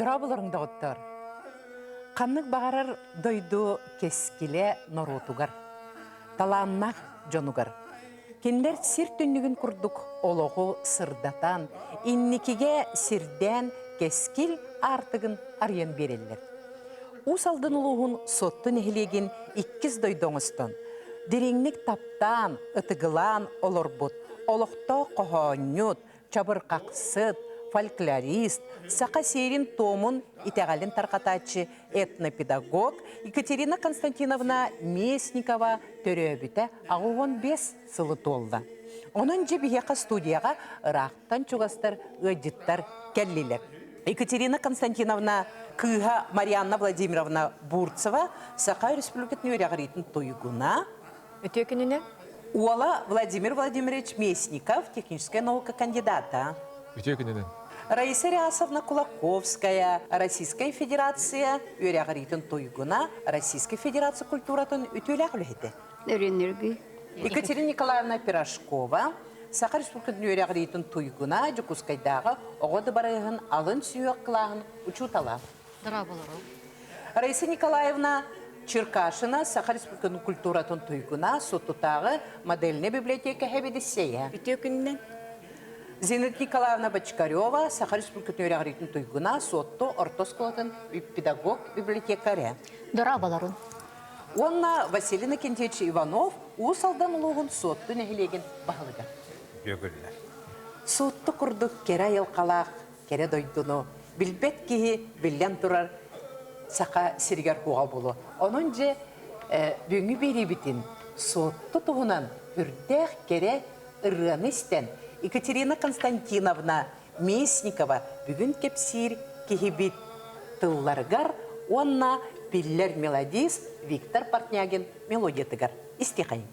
Дорооболоруҥ, доҕоттоор! Ханнык баҕарар дойду кэскилэ норуотугар, талааннаах дьонугар. Кинилэр сир түннүгүн курдук олоҕу сырдатан, инникигэ сирдээн кэскил аартыгын арыйан биэрэллэр. Уус Алдан улууһун Суотту нэһилиэгин иккис дойду оҥостон, дириҥник таптаан, ытыгылаан олорбут олохтоох хоһоонньут, чабырҕахсыт, фольклорист, саха сиэрин-туомун итэҕэлин тарҕатааччы этнопедагог Екатерина Константиновна Местникова төрөөбүтэ 85 сылы туолла. Онон дьэ биһиэхэ студияҕа ыраахтан чугастар ыалдьыттар кэллилэр. Екатерина Константиновна кыыһа Марианна Владимировна Бурцева Саха Республикатын үөрэҕириитин туйгуна, Үтүө күнүнэн. Уола Владимир Владимирович Местников, техническэй наука кандидата. Үтүө күнүнэн. Раиса Рясовна Кулаковская, Российская Федерация үөрэҕириитин туйгуна, Российскай Федерация культуратын үтүөлээх үлэһитэ. Өрүнүргүй. Екатерина Николаевна Пирожкова, Саха Республикатын үөрэҕириитин туйгуна, Дьокуускайдааҕы оҕо дыбарыаһын алын сүһүөх кылааһын учуутала. Дорооболору. Раиса Николаевна Черкашина Саха Республикатын культуратын туйгуна, Суттутааҕы модельнай библиотека сэбиэдиссэйэ. Үтүө күнүнэн. Зинаида Николаевна Бочкарева Саха Республикатын үөрэҕириитин туйгуна, Суотту орто оскуолатын педагог библиотекаря. Дорооболорун. Уонна Василий Иннокентьевич Иванов Уус Алдан улууһун Суотту нэһилиэгин баһылыга. Үтүө күнүнэн. Суотту курдук кэрэ айылҕалаах кэрэ дойдуну билбэт киһи биллэн турар саха сиригэр куоҕа буолуо. Онон дьэ бүгүҥҥү биэриибитин Суотту туһунан үрдээх кэрэ ырыаны истэн Екатерина Константиновна Местникова бүгүн кэпсиир киһибит тылларыгар уонна биллэр мелодист Виктор Портнягин мелодиятыгар истиэхэйиҥ.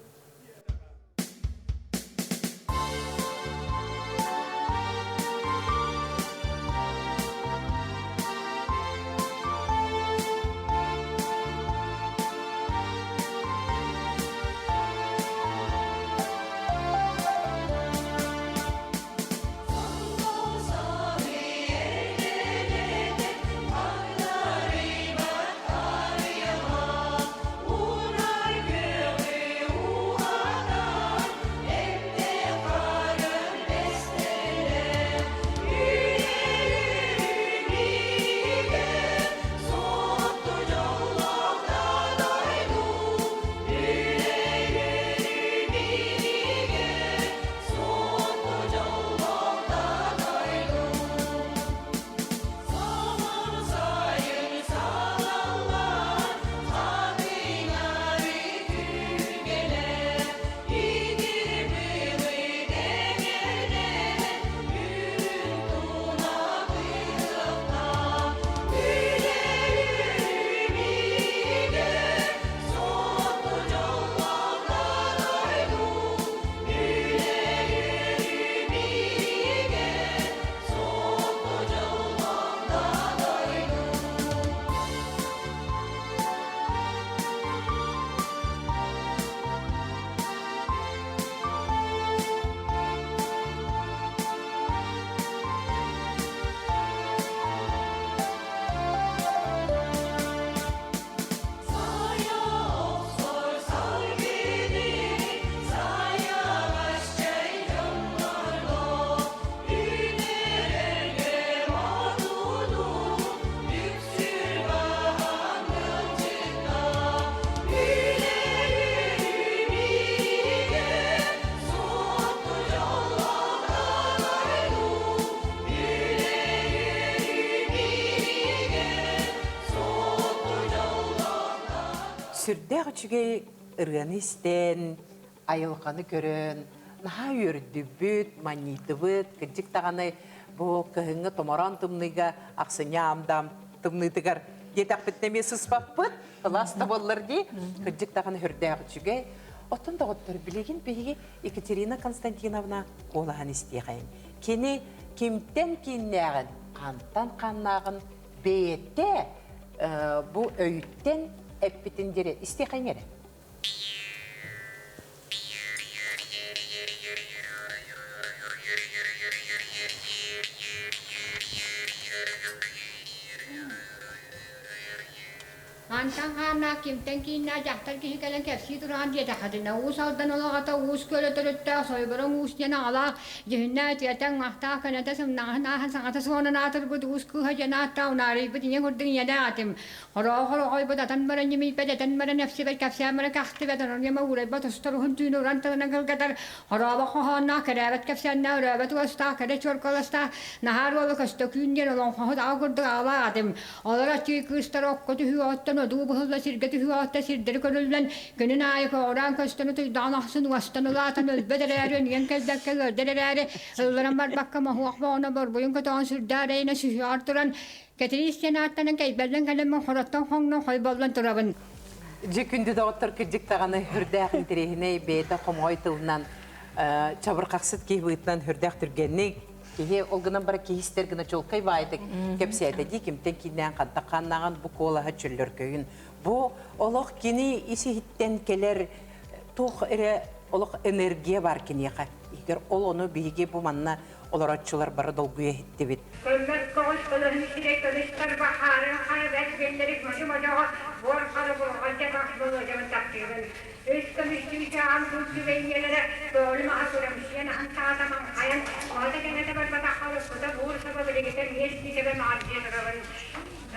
Сүрдээх үчүгэй ырыаны истэн, айылҕаны көрөн, наһаа үөрдүбүт, манньыйдыбыт. Кырдьык даҕаны бу кыһыҥҥы томороон тымныыга ахсынньы аамдаам тымныытыгар диэтэхпитинэ эмиэ сыспаппыт. Кылаас да буоллар дии. Кырдьык даҕаны сүрдээх үчүгэй. Оттон доҕоттор, билигин биһиги Екатерина Константиновна куолаһын истиэхэйин. Кини кимтэн кииннээҕин, хантан ханнааҕын бэйэтэ бу өйүттэн эппитин диэри истиэхэйин эрэ. Хантан хааннаах, кимтэн кииннээх дьахтар киһи кэлэн кэпсии тураҕын диэтэххитинэ, Уус Алдан олоҕото Уус Күөлэ төрүттээх Сойгуруҥ Уус диэн аҕалаах, дьүһүннээх үтүөтэ уҥахтаах көнөтө сымнаҕаһын ааһан саҥата суоҕунан аатырбыт уус кыыһа диэн ааттаах унаарыйбыт ийэ курдук ийэлээх этим. Хорооҕо хороҕойбут атан баран ньимийбэт, этэн баран эпсибэт, кэпсээн баран кэхтибэт, онон ньыма уурайбат устар уһун түүнү уран тылынан кылгатар, хорообо хоһоонноох, кэрээбэт кэпсээннээх, өрөөбөт уостаах, кэрэ чуор куоластаах, Наһаар уола Көстөкүүн диэн олоҥхоһут аҕа курдук аҕалаах этим. Олор аччыгый кыыстара окко түһүөҕүттэн одуу быһылла сиргэ түһүөҕүттэн сирдэри көрүллэн, күнүн аайы көҕүрээн көстөн утуйдаҕын ахсын уостан улаатан өлбөт эрээри өнүйэн кэлбэккэ ыалдьар эрээри ылларан барбакка моһуох боҕуна борбуйун көтөҕөн сүрдээх эрэйинэ сүһүөҕэр туран Кэтириис диэн ааттанан кэйбэллэн кэлэммин хороттон хоҥнон хойболлон турабын. Дьэ күндү доҕоттор кырдьык даҕаны үрдээх интэриэһинэй бэйэтэ хомоҕой тылынан чабырҕахсыт киһи быһыытынан үрдээх түргэнник киһи ол гынан баран киһи истэр гына чуолкай баайытык кэпсээтэ дии кимтэн кииннээн хантан хааннааҕын бу куолаһа чөллөркөйүн бу олох кини ис иһиттэн кэлэр туох эрэ олох энергия бар киниэхэ иһигэр ол ону биһиги бу манна олороччулар бары долгуйа иһиттибит. Көммөт көҕүс көлөһүн сирэй көмүс тарба хаарын хара бэс биэллэрик модьу модьоҕо буор хара бурҕалдьа бас Болуодьабын таптыыбын. Үс көмүс чыычааҕым кыл түбэй ийэлэрэ көҕүлүм аһа күрэмсийэн аһын саҕата маҥхайан оҕото кэҥэтэ барбатахха уруккута буур саба билигитэ миэс тиитэбэ маҕардыйа турабын.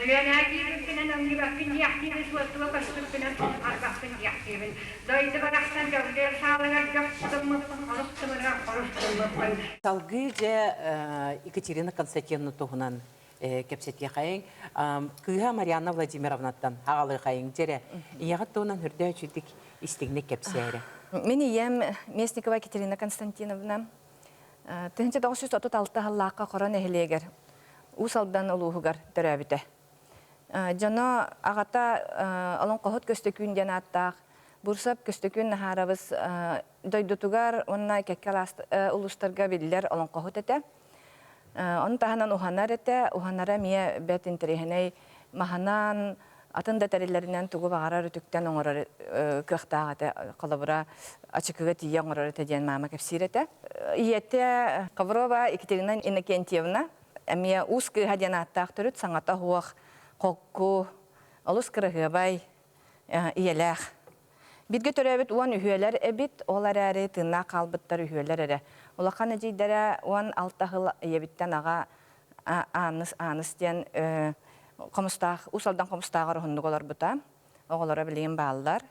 Өлүөнээ киирбиппинэн өҥнүбэппин диэхтиибин суоттуга көспүппүнэн арбахпын диэхтиибин. Дойду барахсан дьоллуор саалыгар дьох туммуппун хорук тымырыгар хорус туммуппун. Салгыы дьэ Екатерина Константиновна туһунан кэпсэтиэхэйиҥ. Кыыһа Марианна Владимировнаттан аҕалыахайыҥ дьэрэ. Ийэҕит туһунан үрдэ үчүгдик истиҥник кэпсээрэ. Мин ийэм Местникова Екатерина Константиновна 1936 сыллаахха Хоро нэһилиэгэр Уус Алдан улууһугар төрөөбүтэ. Дьоно аҕата Олоҥхоһут Көстөкүүн диэн ааттаах Бурсап Көстөкүүн Наһаарабыс дойдутугар уонна кэккэ улуустарга биллэр олоҥхоһут этэ. Ону таһынан уһанар этэ. Уһанара эмиэ бэрт интэриэһинэй маһынан, атын да тэриллэринэн тугу баҕарар үтүктэн оҥорор кыахтаах этэ. Холобура, ачыкыга тиийэ оҥорор этэ диэн маама кэпсиир этэ. Ийэтэ Ховрова Екатерина Иннокентьевна эмиэ уус кыыһа диэн ааттаах төрүт саҥата суох, холку, олус кыраһыабай ийэлээх. Бииргэ төрөөбүт уон үһүөлэр эбит, ол эрээри тыыннаах хаалбыттар үһүөлэр эрэ. Улахан эдьиийдэрэ 16 сыл ийэбиттэн аҕа Ааныс Ааныс диэн хомустаах, Уус Алдан хомустааҕар уһуннук олорбута. Оҕолоро билигин бааллар.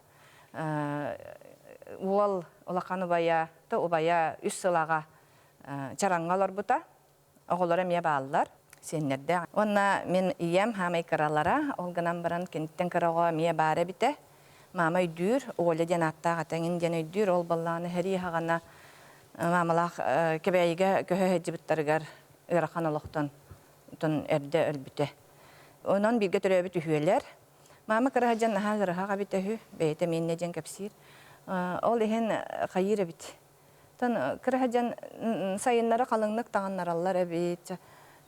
Уол улахан убайа, убайа үс сыл аҕа Чараҥҥа олорбута. Оҕолоро эмиэ бааллар, сиэннэрдээх. Уонна мин ийэм хаамай кыралара, ол гынан баран киниттэн кыра оҕо эмиэ баар эбитэ. Маама өйдүүр, Оля диэн ааттаах этэ эҥин диэн өйдүүр. Ол баллааны сэрии саҕана маамалаах Кэбээйигэ көһө сылдьыбыттарыгар ыарахан олохтон эрдэ өлбүтэ. Онон бииргэ төрөөбүт үһүөлэр. Маама кыра сылдьан наһаа ыарыһах эбитэ үһү, бэйэтэ миэннэ диэн кэпсиир. Ол иһин хайыыр эбит. Тон кыра сылдьан сайыннары халыҥнык таҥыннараллар эбит.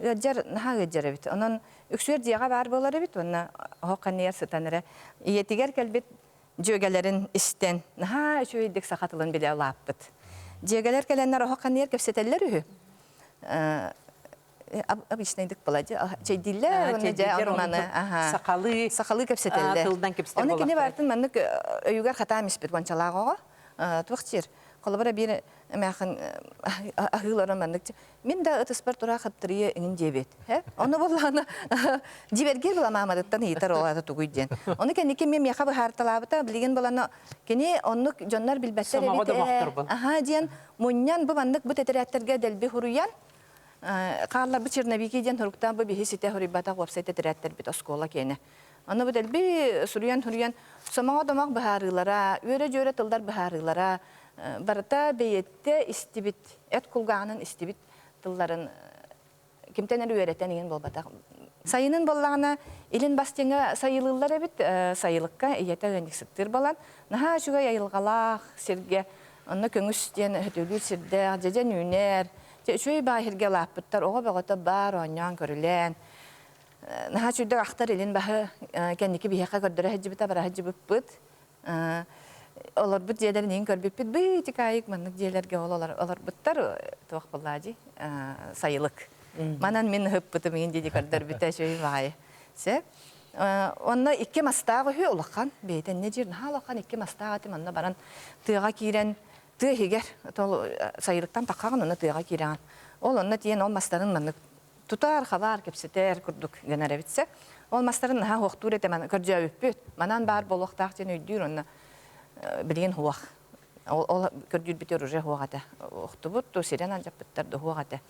Ыалдьар, наһаа ыалдьар эбит. Онон үксүөр дьиэҕэ баар буолар эбит уонна оһох ханныйар сытан эрэ ийэтигэр кэлбит дьүөгэлэрин истэн наһаа үчүгэйдик саха тылын билэ улааппыт. Дьүөгэлэр кэлэннэр оһох ханныйар кэпсэтэллэр үһү. Обычнайдык была чэйдииллэр уонна дьэ ону маны сахалыы сахалыы кэпсэтэллэр. Тылдан кэпсэтэр Ону кини бартын маннык өйүгэр хатаам испит уончалаах оҕо туох диир холобура биир эмээхин аһыылара маннык мин да ытыспар тура хаптырыйа иҥин диэбит ону буллаана дьибэргиир була мааматыттан ыйытар ол ата тугуй диэн ону кэнники мен миэхэ быһаарталаабыта билигин булана кини оннук дьоннор билбэттэр эбит аха диэн мунньан бу маннык бу тэтэрээттэргэ дэлби хуруйан хаалларбыт черновики диэн суруктаан бу биһи ситэ суруйбатах уопсай тэтэрээттэрбит оскуола киэнэ. Аны бу дэлби суруйан-суруйан сомоҕо домох быһаарыылара, үөрэ-дьүөрэ тыллар быһаарыылара барыта бэйэтэ истибит, эт кулгааҕынан истибит тылларын кимтэн эрэ үөрэтэн иҥин буолбатах. Сайынын буоллаҕына илин бастыҥа сайылыыллар эбит, сайылыкка ийэтэ ыанньыксыттыыр буолан, наһаа үчүгэй айылҕалаах сиргэ, онно көҥүс диэн өтөлүүр сирдээх, дьэдьэн үүнэр, Дьэ, үчүгэй баай сиргэ улааппыттар, оҕо бөҕөтө баар, оонньоон көрүлээн. Наһаа үчүгдүк ахтар илин баһы кэнники биһиэхэ көрдөрө сылдьыбыта, бара сылдьыбыппыт. Олорбут дьиэлэрин иһин көрбүппүт, быытикаайык маннык дьиэлэргэ ол олорбуттар, туох буоллаа дии, сайылык. Манан мин ыһыппытым иһин дии көрдөрбүтэ үчүгэй баҕайы. Сөп. Онно икки мастаах үһү улахан бэйэтэ иннэ диир наһаа улахан икки мастаах этим онно баран тыаҕа киирэн тыа иһигэр сайылыктан таххаҕын онно тыаҕа киирэҕин ол онно тиийэн ол мастарын маннык тутар хабаар кэпсэтэр курдук гынар эбитсэ ол мастарын наһаа хуохтуур этэ көрдөөбүппүт манан баар буолуохтаах диэн өйдүүр онно билигин хуох ол көрдүүрбүтүгэр уже хуох этэ охтубут ту сирэн алдьаппыттар да хуох этэ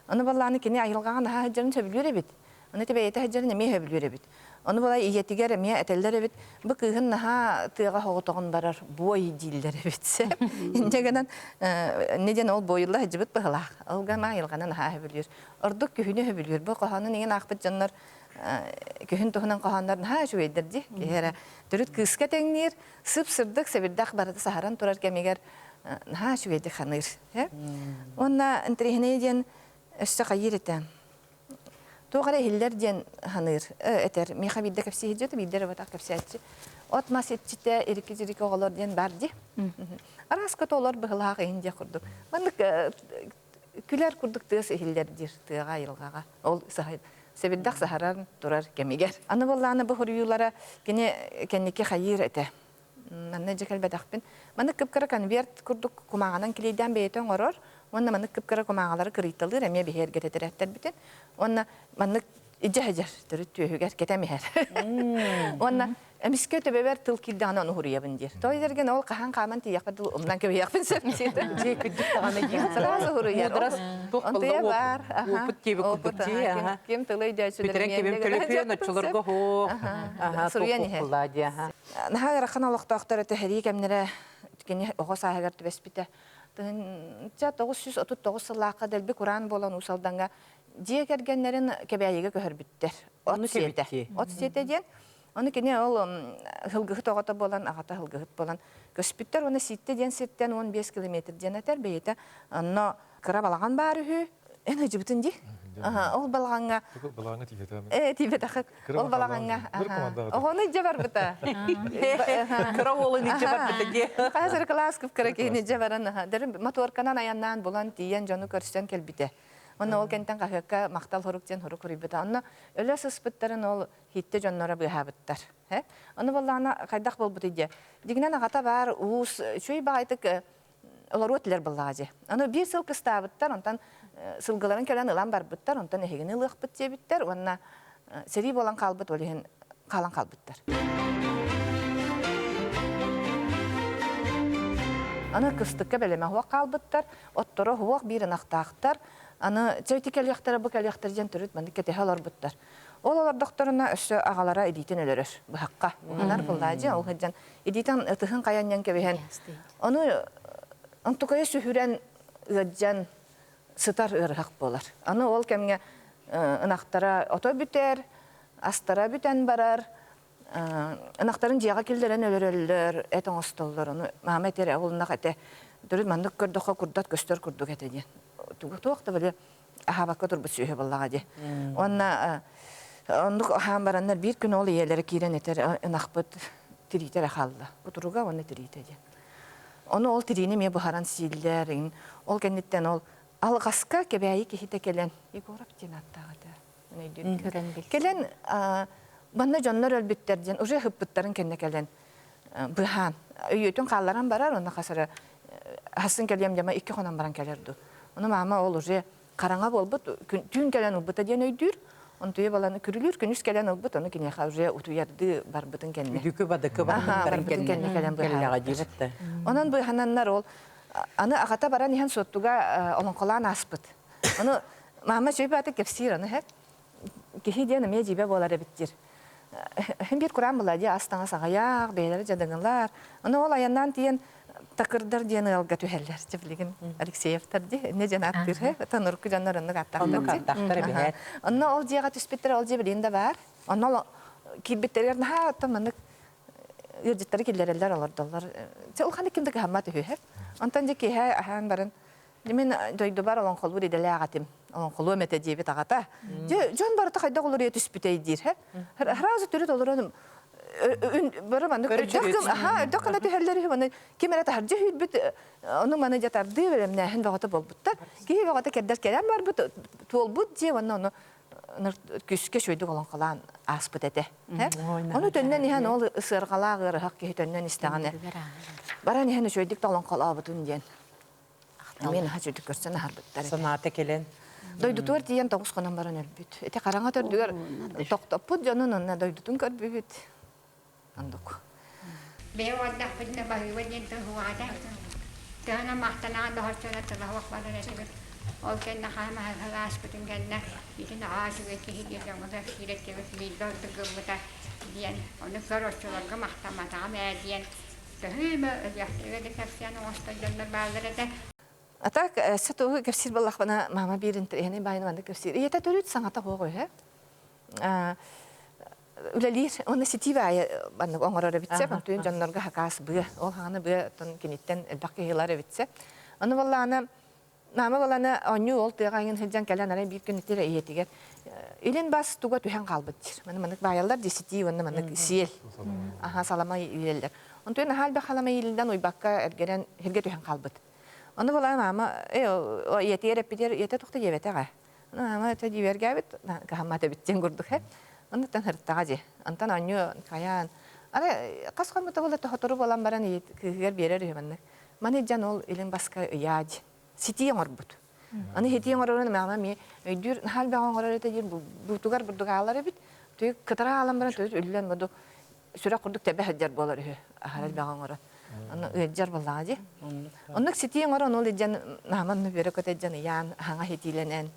ону баллааны кини айылҕаҕа наһаа сылдьарын сөбүлүүр эбит Ону ити бэйэтэ сылдьарын эмиэ сөбүлүүр эбит. Ону була ийэтигэр эмиэ этэллэр эбит, бу кыыһын наһаа тыаҕа соҕотоҕун барар буой дииллэр эбит. Инньэ гынан инньэ диэн ол буойулла сылдьыбыт быһылаах. Ол гына айылҕаны наһаа сөбүлүүр. Ордук күһүнү сөбүлүүр. Бу хоһоонун иҥин аахпыт дьоннор күһүн туһунан хоһооннор наһаа үчүгэйдэр дии. Киһи эрэ төрүт кыыска тэҥниир, сып-сырдык, сэбирдэх барыта саһаран турар кэмигэр наһаа үчүгэйдик ханыыр. Уонна интэриэһинэй диэн өссө хайыыр этэ. Туох эрэ иһиллэр диэн саныыр, этэр. Миэхэ биирдэ кэпсииһдьит, биирдэ эрэ батах кэпсээччи. От-мас иччитэ, ирики-дьирики оҕолор диэн бар дии. Араас көтө олор быһылаах иһин диэх курдук. Маннык күлэр курдук тыас иһиллэр диир тыаҕа, айылҕаҕа. Ол сэбирдэх саһаран турар кэмигэр. Аны буоллаҕына бу хоруйуулара кини кэнники хайыыр этэ. Манна дьэ кэлбэтэхпин. Маннык кып-кыра конверт курдук кумааҕынан килийдээн бэйэтэ оҥорор уонна маннык кып-кыра кумааҕылары кырыйталыыр эмиэ биһи эргэтэтэрээттэрбитин. Уонна маннык идьэ сылдьар төрүт түөһүгэр кэтэн иһэр. Уонна эмискэ төбөбөр тыл киирдэҕинэ ону уһуруйабын диир. Той эргин ол хаһан хааман тиийэхпин тыл умнан кэбиһиэхпин сөп диир. Дьиэ күддүк даҕаны диир. Сразу уһуруйар. Мудрас туох Онтуйа буолла баар. опыт диэбит курдук дии. Ким тылы өйдөөччүлэр Бүтэрэн кэбим төлөпүөн оччолорго хоох. Суруйан иһэр. дии. Наһаа ыарахан олохтоохтор этэ сэрии кэмнэрэ кини оҕо сааһыгар түбэспитэ. Тыһыынча 939 сыллаахха дэлби кураан буолан Уус Алдаҥҥа дьиэ кэргэннэрин Кэбээйигэ көһөрбүттэр. От сиэтэ. От сиэтэ диэн. Ону кини ол һылгыһыт оҕото буолан, аҕата һылгыһыт буолан көспүттэр. Уонна Сииттэ диэн сиртэн 15 километр диэн этэр бэйэтэ. Онно кыра балаҕан баар үһү. Эн ыдьыбытын дии. Ол балаҕаҥҥа Балаҕаҥҥа тиийбэтэҕим. Ээ тиийбэтэххит. Ол балаҕаҥҥа. Оҕону илдьэ барбыта. Кыра уолун илдьэ барбыта дии. Хас кылаас кыра киһини илдьэ баран моторканан айаннаан булан тиийэн дьону көрсөн кэлбитэ. Онно ол кэнтэн хаһыакка махтал хорук диэн хорук хоруйбута. Онно өлө сыспыттарын ол хитте дьонноро быыһаабыттар. Ону буоллаҕына хайдах буолбутуй диэ. Дигинэн аҕата баар уус үчүгэй баҕайытык олоруо этилэр буоллаҕа дии. Аны биир сыл кыстаабыттар, онтон сылгыларын кэлэн ылан барбыттар, онтон эһигини ылыахпыт диэбиттэр уонна сэрии буолан хаалбыт, ол иһин хаалан хаалбыттар. Аны кыстыкка бэлэмэ суох хаалбыттар, отторо суох биир ынахтаахтар. Аны чэйти кэлиэхтэрэ, бу кэлиэхтэрэ диэн төрүт маннык кэтэһэ олорбуттар. Ол олордохторуна өссө аҕалара илиитин өлөрөр быһахха. Уһанар буоллаа дии, ол сылдьан илиитин ытыһын хайанньан кэбиһэн Ону онтукайа сүһүрэн ыалдьан сытар ыарыһах буолар. Аны ол кэмҥэ ынахтара ото бүтэр, астара бүтэн барар, ынахтарын дьиэҕэ киллэрэн өлөрөллөр, эт оҥостоллор. Ону маама этэр, ол ынах этэ төрүт маннык көрдөххө курдат көстөр курдук этэ диэн. Туох да били аһаабакка турбут сүөһү буоллаҕа дии. Уонна оннук аһаан бараннар биир күн ол ийэлэрэ киирэн этэр ынахпыт тириитэ эрэ хаалла. Кутуруга уонна тириитэ диэн. Ону ол тириини эмиэ буһаран сииллэр. Ол кэнниттэн ол алҕаска Кэбээйи киһитэ кэлэн Егоров диэн ааттаах этэ. Кэлэн манна дьоннор өлбүттэр диэн уже ыһыппыттарын кэннэ кэлэн быһаан өйүөтүн хаалларан барар онно хас эрэ хасын кэлиэм дьама икки хонон баран кэлэр дуу. Ону маама ол уже хараҥа буолбут түүн кэлэн ылбыта диэн өйдүүр. Онтуйа баланы күрүлүүр күнүс кэлэн ылбыт, ону киниэхэ уже утуйардыы барбытын кэннэ. Үдүкү бадыкы барбыттарын кэннэ кэлэн кэллэҕэ диэбит Онон быыһананнар ол аны аҕата баран иһэн суоттуга олоҥхолоон ааспыт. Ону маама чөйбааты кэпсиир аны һэ киһи диэн эмиэ дьиибэ буолар эбит диир. Биир кураан была дии ас таҥас аҕыйах, бэйэлэрэ дьадаҥылар. Ону ол айаннаан тиийэн Такырдар диэн ыалга түһэллэр. Дьэ билигин Алексеевтар дии, иннэ диэн ааттыыр һэ. Оттон урукку дьоннор оннук ааттаахтар дии. Онно ол дьиэҕэ түспүттэрэ, ол дьиэ билигин да баар. Онно ол киирбиттэригэр наһаа оттон маннык ыалдьыттары киллэрэллэр, олордоллор. Дьэ улаханнык ким да кыһаммат үһү һэ. Онтон дьэ киэһэ аһаан баран Мин дойдубар олоҥхолуур идэлээх этим. Олоҥхолуом этэ диэбит аҕата. Дьэ, дьон барыта хайдах олоруйа түспүтэй диир. Сразу төрүт олорон бары маннык өрдөх гына түһэллэр үһү маны ким эрэ таһырдьа үһүйбүт ону маны дьэ тардыы бэлэмнээһин бөҕөтө буолбуттар. Киһи бөҕөтө кэрдэр кэлэн барбыт туолбут дьиэ уонна ону Күскэ үчүгэйдик олоҥхолоон ааспыт этэ. Ону төннөн иһэн ол сыарҕалаах ыарыһах киһи төннөн истэҕинэ баран иһэн үчүгэйдик да олоҥхолообутун диэн эмиэ наһаа үчүгэйдик көрсөн аһарбыттар. Санаата кэлэн. Дойдутугар тиийэн тоҕус хонон баран өлбүт. Ити хараҥа төрдүгэр тохтоппут дьонун онно дойдутун көрбүбүт. Ондук. Бэйэ уордахпытына баһыыба диэн тыл уһаата. Тыһана махтанаан доһорчуна тыла суох барар этибит. Ол кэннэ хаһан ааспытын кэннэ итин аҕаа үчүгэй киһи диэн дьоҥҥо кэпсиир этибит бииргэ ордук гыммыта диэн ону көр оччолорго махтамматаҕым ээ диэн төһө эмэ өлүөхтэргэ да кэпсээн оҥостор дьоннор бааллар этэ. А так сатугу кэпсиир буоллахпына мама биир интэриэһинэй баайын маннык кэпсиир. Ийэтэ төрүт саҥата суох үһү. Үлэлиир уонна ситии баайы маннык оҥорор эбитсэ, онтуйун дьоннорго хакаас быа. Ол хааны быа оттон киниттэн элбэх киһи ылар эбитсэ. Ону буоллаҕына Наама баланы оонньуу ол тыаҕа иҥин сылдьан кэлэн арай биир күн итир ийэтигэр илин бас туга түһэн хаалбыт диир. Маны маннык баайаллар дии ситии уонна маннык сиэл. Аха салама иилэллэр. Онтуйан аһаал элбэх халама иилинэн уйбакка эргэрэн сиргэ түһэн хаалбыт. Ону буолан маама ийэтигэр эппитигэр ийэтэ тухта диэбэтэх ээ. Маама это диибэргээбит каһаммат эбит диэн курдук ээ. Оннуттан сырыттаҕа дии. Онтон оонньуу хайаан арай хас хоммута буола тоһотору буолан баран кыыһыгар биэрэр үһү маннык. Маны дьан ол илин баска ыйаа дии. Ситии оҥорбут. Аны ситии оҥорорун маама эмиэ өйдүүр наһаа элбэҕи оҥорор этэ диир буутугар бурдук аалар эбит. Түй кытара аалан баран төрүт үллэн буду сүрэх курдук тэбэ сылдьар буолар үһү. Аһара элбэҕи оҥорон. Аны ыалдьар буоллаҕа дии. Оннук ситии оҥорон ол илдьэн наһаа манна үөрэ көтө илдьэн ыйаан аһаҥа ситиилэнэн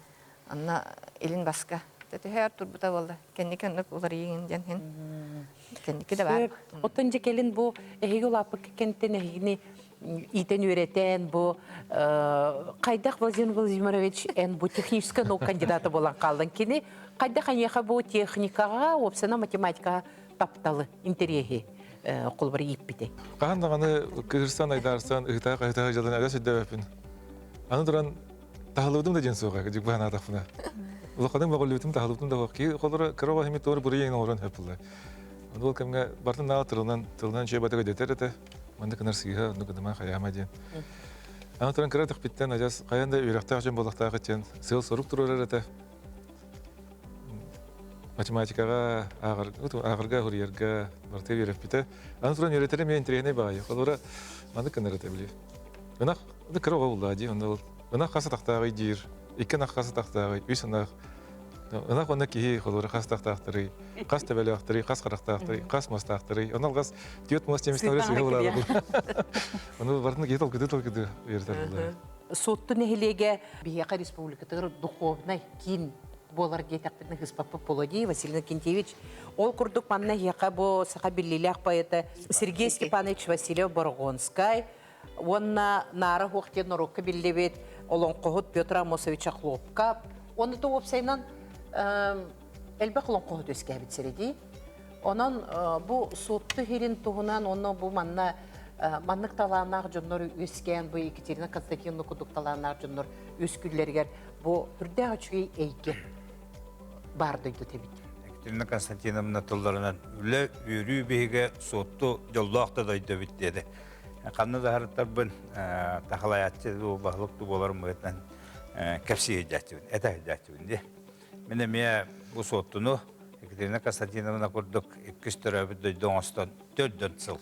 онно илин баска төһө өр турбута буолла. Кэнники оннук уларыйыҥ диэн иһин кэнники да баар. Оттон дьэ кэлин бу эһиги улааппыкка кэнтэн эһигини иитэн үөрэтэн бу хайдах Владимир Владимирович эн бу техническэй наука кандидата буолан хааллын кини хайдах эйиэхэ бу техникаҕа уопсана математикаҕа тапталы интэриэһи холобур ииппитий Хаһан даҕаны кыһырсан айдаарсан ыһытаа хаһытаа дьалан адьас өйдөөбөппүн. Аны туран таһылыбытым да диэн суоҕа кыдьык баһанаатахпына. Улаханым бөҕүллүбүтүм таһылыбытым да суох. Киһи холоро кыра оҕо иһимит туора буруйа оҥорон сөп буолла. Ол кэмҥэ бартын наала тылынан тылынан үчүгэй батык өйдөтөр этэ. Маннык гынар сыыһа, оннук гыныма хайаама диэн. Аны туран кыра тахпиттан адьас хайан да үөрэхтээх дьон буолуохтаах диэн сыал-сорук туруорар этэ. Математикаҕа ааҕарга, суруйарга барыта үөрэппитэ. Аны туран үөрэтэрэ эмиэ интэриэһинэй баҕайы. Холобура, маннык гынар этэ били. Ынах кыра оҕо буллаа дии, онно ол ынах хас атахтааҕый диир, икки ынах хас атахтааҕый, үс ынах. Ынах уонна киһи холобура хас атахтаахтарый, хас төбөлөөхтөрүй, хас харахтаахтарый, хас муостаахтарый. Онно алҕас түөрт муос диэмистэн сыыһа булаары. Ону барытын киһи толкуйдуу-толкуйдуу үөрэтэр буллаа. Суотту нэһилиэгэ биһиэхэ республикатыгар духовнай киин буолар диэтэхпитинэ ыспаппыт буолуо дии Василий Иннокентьевич. Ол курдук манна эһиэхэ бу саха биллиилээх поэта Сергей Степанович Васильев-Борогонскай уонна Наара Хуох диэн норуокка биллибит олоҥхоһут Петр Амосович Охлопков уонна да уопсайынан элбэх олоҥхоһут үөскээбит сирэ дии. Онон бу Суотту иһирин туһунан уонна бу манна маннык талааннаах дьоннор үөскээн бу Екатерина Константиновна курдук талааннаах дьоннор үөскүүллэригэр бу үрдээх үчүгэй эйгэ баар дойдута эбит. Екатерина Константиновна тылларынан үлэ үөрүү биһигэ Суотту дьоллоох да дойду эбит диэти. Ханна да харыттарбын тахалайааччы дуу, баһылык дуу буоларым быһыытынан кэпсии сылдьааччыбын, этэ сылдьааччыбын дии. Мин эмиэ бу Суоттуну Екатерина Константиновна курдук иккис төрөөбүт дойду оҥостон төрдөн сыл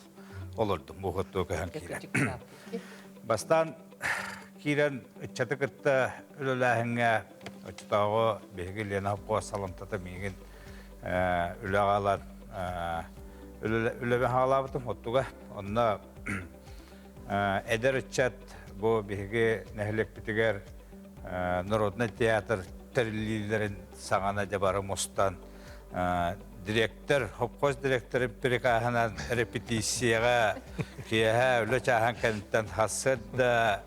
олордум бу уһуттуу көһөн киирэн. Бастаан киирэн ыччаты кытта үлэлээһиҥҥэ оччотооҕу биһиги Лена Попова саламтата миигин үлэҕэ ылан үлэбин хаалаабытым оттуга. Онно эдэр ыччат бу биһиги нэһилиэкпитигэр народнай театр тэриллиилэрин саҕана дьэ бары мустан директор, хопхоз директорын прикаһынан репетицияҕа киэһэ үлэ чааһын кэнниттэн сарсыарда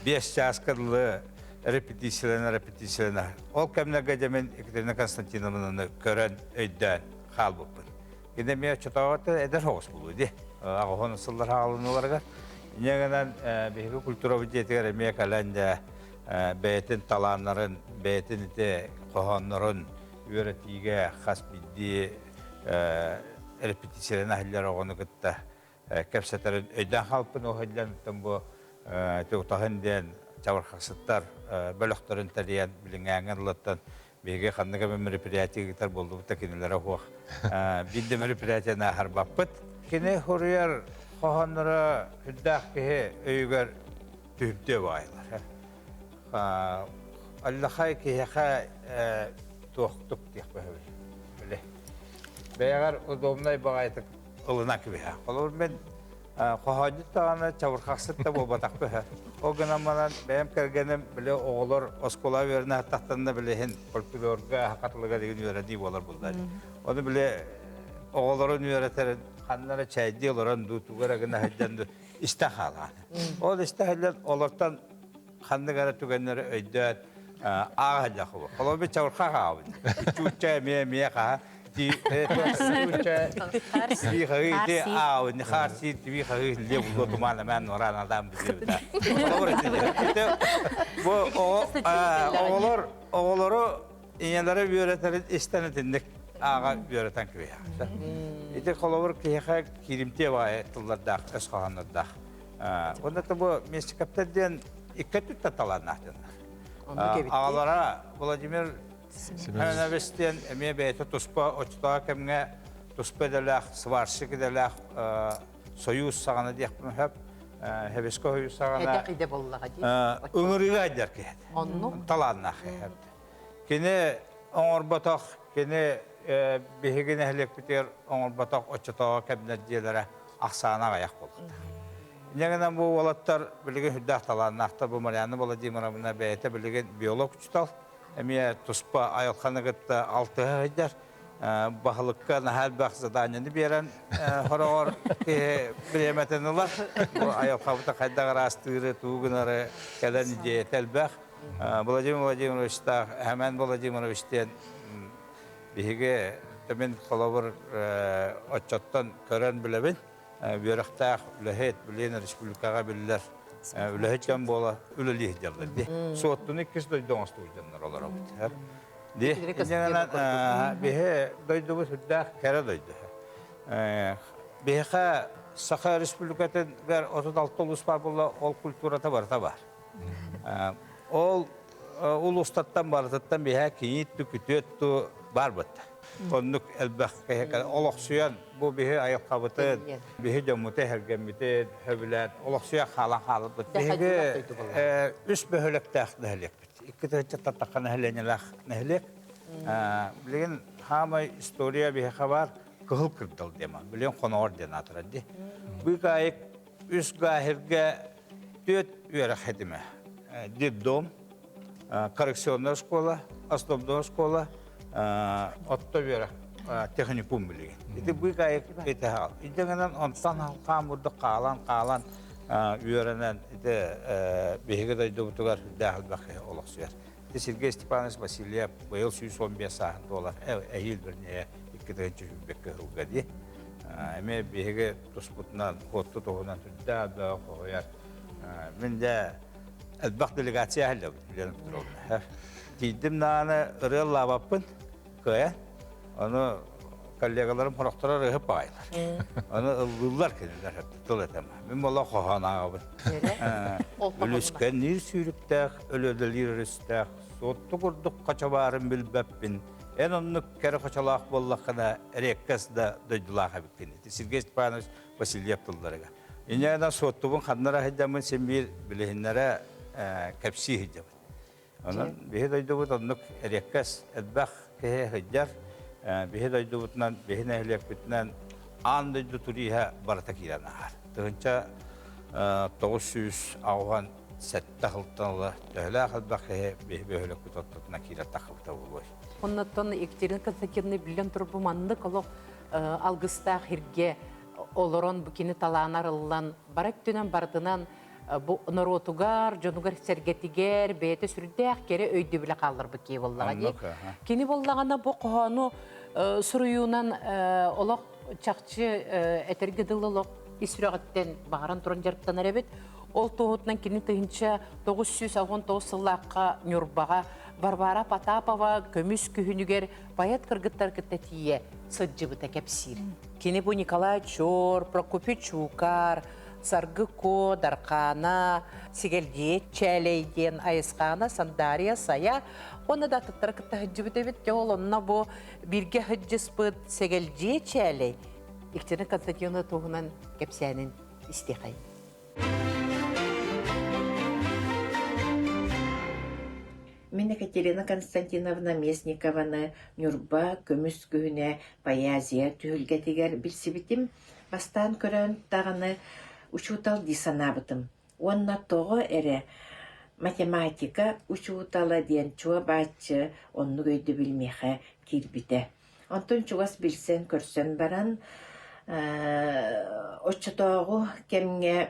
5 чааска дылы репетициялана репетициялана. Ол кэмнэргэ дьэ мин Екатерина Константиновнаны көрөн өйдөөн хаалбыппын. Кини эмиэ оччотооҕу эдэр соҕус буолуо дии. Аҕыһын сыллар хаалыналарыгар. Инньэ гынан биһиги культурабыт дьиэтигэр эмиэ кэлэн дьэ бэйэтин талааннарын, бэйэтин ити хоһооннорун үөрэтиигэ хас биирдии репетицияларын аһыллар оҕону кытта кэпсэтэрин өйдөөн хаалпын уһуйдан бу ити утаһын диэн чабырхахсыттар бөлөхтөрүн тэрийэн билиҥээҥҥэ ыллаттан. Биһиги ханнык эмэ мероприятие ыытар буоллубут да кинилэрэ суох. Биир да мероприятияны аһарбаппыт. Кини суруйар хоһоонноро үрдээх киһи өйүгэр түһүмтүө баайылар. Аллахай киһиэхэ туохтук диэх бөһөбүл. Биле. Бэйэҕэр удобнай баҕайытык ылына кибиһэ. Холобур мен хоһоонньут даҕаны чабырхахсыт да буолбатах бөһө. Ол гынан баран бэйэм кэргэним били оҕолор оскуола үөрэнэ тахтанна билиһин фольклорга хатылыга деген үөрэнии буолар буллар. Ону били оҕолорун үөрэтэр ханна эрэ чэйдии олорон дуу тугу эрэ гына сылдьан дуу истэ хаалаан. Ол истэ сылдьан олортон ханнык эрэ түгэннэри өйдөөн ааҕа сылдьар холобур. Холобур чабырхах ааҕабын. Чуучча эмиэ эмиэ хаһа Тиби хаһыы ити ааҕабын. Хаар сиир тиби хаһыы ле булуо тумаан эмээн нораан адаан бизибита. Холобур ити. Бу оҕолор оҕолору ийэлэрэ үөрэтэрин истэн итинник ааҕа үөрэтэн кэбиһэхтэр. Ити холобур киһиэхэ кииримтиэ баҕайы тыллардаах, өс хоһооннордоох. Онно бу Местикаптар диэн икки өттүттэн талааннаах дьоннор. Аҕалара Владимир Семенович диэн эмиэ бэйэтэ туспа оччотооҕу кэмҥэ туспа идэлээх, сварщик идэлээх Союз саҕана диэхпин сөп. Хэбиско Союз саҕана Эдэх идэ буоллаҕа дии. Ыҥырыыга айдар киһи. Оннук. Талааннаах киһи. Кини оҥорботох, кини биһиги нэһилиэкпитигэр оҥорботох оччотооҕу кэмнэр дьиэлэрэ ахсаана аҕыйах буолуохтаах. Инньэ гынан бу уолаттар билигин сүрдээх талааннаахтар. Бу Марианна Владимировна бэйэтэ билигин биолог учуутал, эмиэ туспа айылҕаны кытта алтыһа сылдьар. Баһылыкка наһаа элбэх заданиены биэрэн хороҕор киһи бириэмэтин ылар. Бу айылҕабыта хайдах ыраастыыры, тугу гынары кэлэн идиэйэтэ элбэх. Владимир Владимировичтаах Хэмэн Владимирович диэн биһиги мин холобур оччоттон көрөн билэбин. Үөрэхтээх үлэһит, билиэн республикаҕа биллэр үлэһит дьон буола үлэлии сылдьаллар дии. Суоттуну иккис дойду оҥостубут дьоннор олоробут. Дии. Биһи дойдубут сүрдээх кэрэ дойду. Биһиэхэ Саха Республикатыгар 36 улуус баар буолла, ол культурата барыта баар. Ол улуустартан барытыттан биһэ кийиит ту күтүөт ту бар бытта. Оннук элбэх киһи олохсуйан бу биһи айылҕабытын, биһи дьоммуту эһэргэммитин сөбүлээн олохсуйа хаалан хаалбыт. Биһиги үс бөһүөлэктээх нэһилиэкпит. Икки тыһыынчаттан тахха нэһилиэнньэлээх нэһилиэк. Билигин хаамай история биһиэхэ бар Кыһыл Кырдал диэн билигин Хоноҕор диэн аатырар дии. Быыкаайык үс гаһиргэ түөрт үөрэх хитимэ. Детдом, коррекционная школа, основная школа, отто үөрэх техникум билигин. Ити быыкаайык ити хаал. Идэгэнэн онтон халкаан бурдук хаалан хаалан үөрэнэн ити биһиги дойдубутугар үрдээх элбэх киһи олохсуйар. Ити Сергей Степанович Васильев быйыл 115 сааһын туолар эһиил вернее 2021 сылга дии. Эмиэ биһиги туспутунан, хуотту туһунан сүрдээх бөҕө хоһуйар. Мин дьэ элбэх делегация аһыллыбыт Лена Петровна. Тиийдим даҕаны ырыаллаабаппын кыайан. Ону коллегаларым сорохторо ырыаһыт баҕайылар. Ону ыллыыллар кинилэр тыл этем. Мин буола хоһоон ааҕабын. Үлүскэнниир сүүрүктээх, өлөдөлүүр өрүстээх, суотту курдук хочо баарын билбэппин. Эн оннук кэрэ хочолоох буоллаххына, эриэккэс да дойдулаах эбиккин. Ити Сергей Степанович Васильев тылларыгар. Инньэ суоттубун ханна эрэ сылдьаммын син биир билиһиннэрэ кэпсии сылдьабын. Онон биһи дойдубут оннук эриэккэс элбэх киһи сылдьар. Биһи дойдубутунан, биһи нэһилиэкпитинэн аан дойду туриһа барыта киирэн ааһар. 1987 сылтан ыла төһөлөөх элбэх киһи биһи бөһүөлэкпит ортотунан киирэр таххыбыта буолуой. Оннуттан Екатерина Константиновна биллэн турбу маннык олох алгыстаах иргэ олорон бу кини талаана арыллан бара өттүнэн барытынан бу норуотугар, дьонугар-сэргэтигэр бэйэтэ сүрдээх кэрэ өйдөбүлэ хаалларбыт киһи буоллаҕа дии. Кини буоллаҕына бу хоһоону суруйуунан олох чахчы этэргэ дылы олох ис сүрэҕиттэн баҕаран туран дьарыктанар эбит. Ол туоһутунан кини 1969 сыллаахха Ньурбаҕа Варвара Потапова көмүс күһүнүгэр поэт кыргыттар кытта тиийэ сылдьыбыта кэпсиир. Кини бу Николай Чор, Прокопий Чуукар, Саргы Куо, Дархаана, Сигэлдьийэ Чээлэй диэн Айысхаана, Сандаарыйа, Сайа уонна да атыттары кытта сылдьыбыт эбит. Дьэ ол онно бу бииргэ сылдьыспыт Сэгэлдьийэ Чээлэй Екатерина Константиновна туһунан кэпсээнин истиэхэй. Мин Екатерина Константиновна Местникованы Ньурба көмүс күһүнэ поэзия түһүлгэтигэр билсибитим. Бастаан көрөн даҕаны учуутал дии санаабытым. Уонна тоҕо эрэ математика учуутала диэн чуо-бааччы оннук өйдөбүл миэхэ киирбитэ. Онтон чугас билсэн-көрсөн баран, оччотооҕу кэмҥэ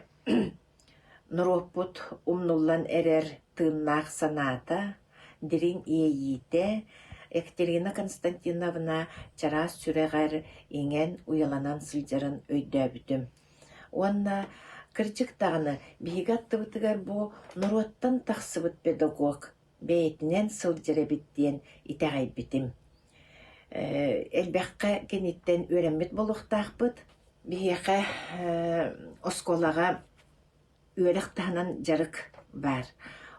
норуоппут умнуллан эрэр тыыннаах санаата, дириҥ иэйиитэ Екатерина Константиновна чараас сүрэҕэр иҥэн уйаланан сылдьарын өйдөөбүтүм. Уонна кырдьык даҕаны, биһиги аттыбытыгар бу норуоттан тахсыбыт педагог бэйэтинэн сылдьар эбит диэн итэҕэйбитим. Элбэххэ киниттэн үөрэммит буолуохтаахпыт. Биһиэхэ оскуолаҕа үөрэх таһынан дьарык баар.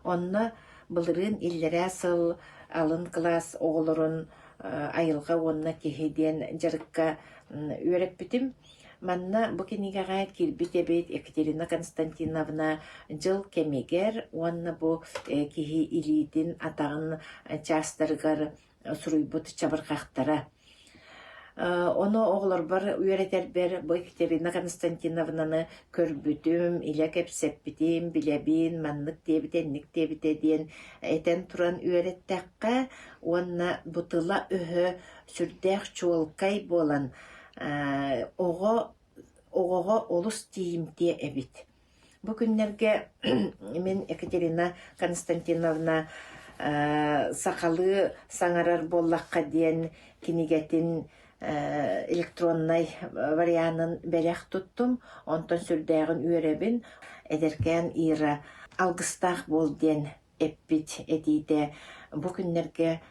Онно былырыын иллэрээ сыл алын кылаас оҕолорун айылҕа уонна киһи диэн дьарыкка үөрэппитим. Манна бу кинигэҕэ киирбит эбит Екатерина Константиновна дьыл кэмигэр уонна бу киһи илиитин, атаҕын чаастарыгар суруйбут чабырҕахтара. Ону оҕолорбор үөрэтэрбэр бу Екатерина Константиновнаны көрбүтүм, илэ кэпсэппитим, билэбин, маннык диэбитэ, инник диэбитэ диэн этэн туран үөрэттэххэ уонна бу тыла-өһө сүрдээх чуолкай буолан оҕо оҕоҕо олус тиийимтиэ эбит. Бу күннэргэ мин Екатерина Константиновна сахалыы саҥарар буоллахха диэн кинигэтин электроннай варианын бэлэх туттум. Онтон сүрдээҕин үөрэбин. Эдэркээн Ира алгыстаах буол диэн эппит этиитэ бу күннэргэ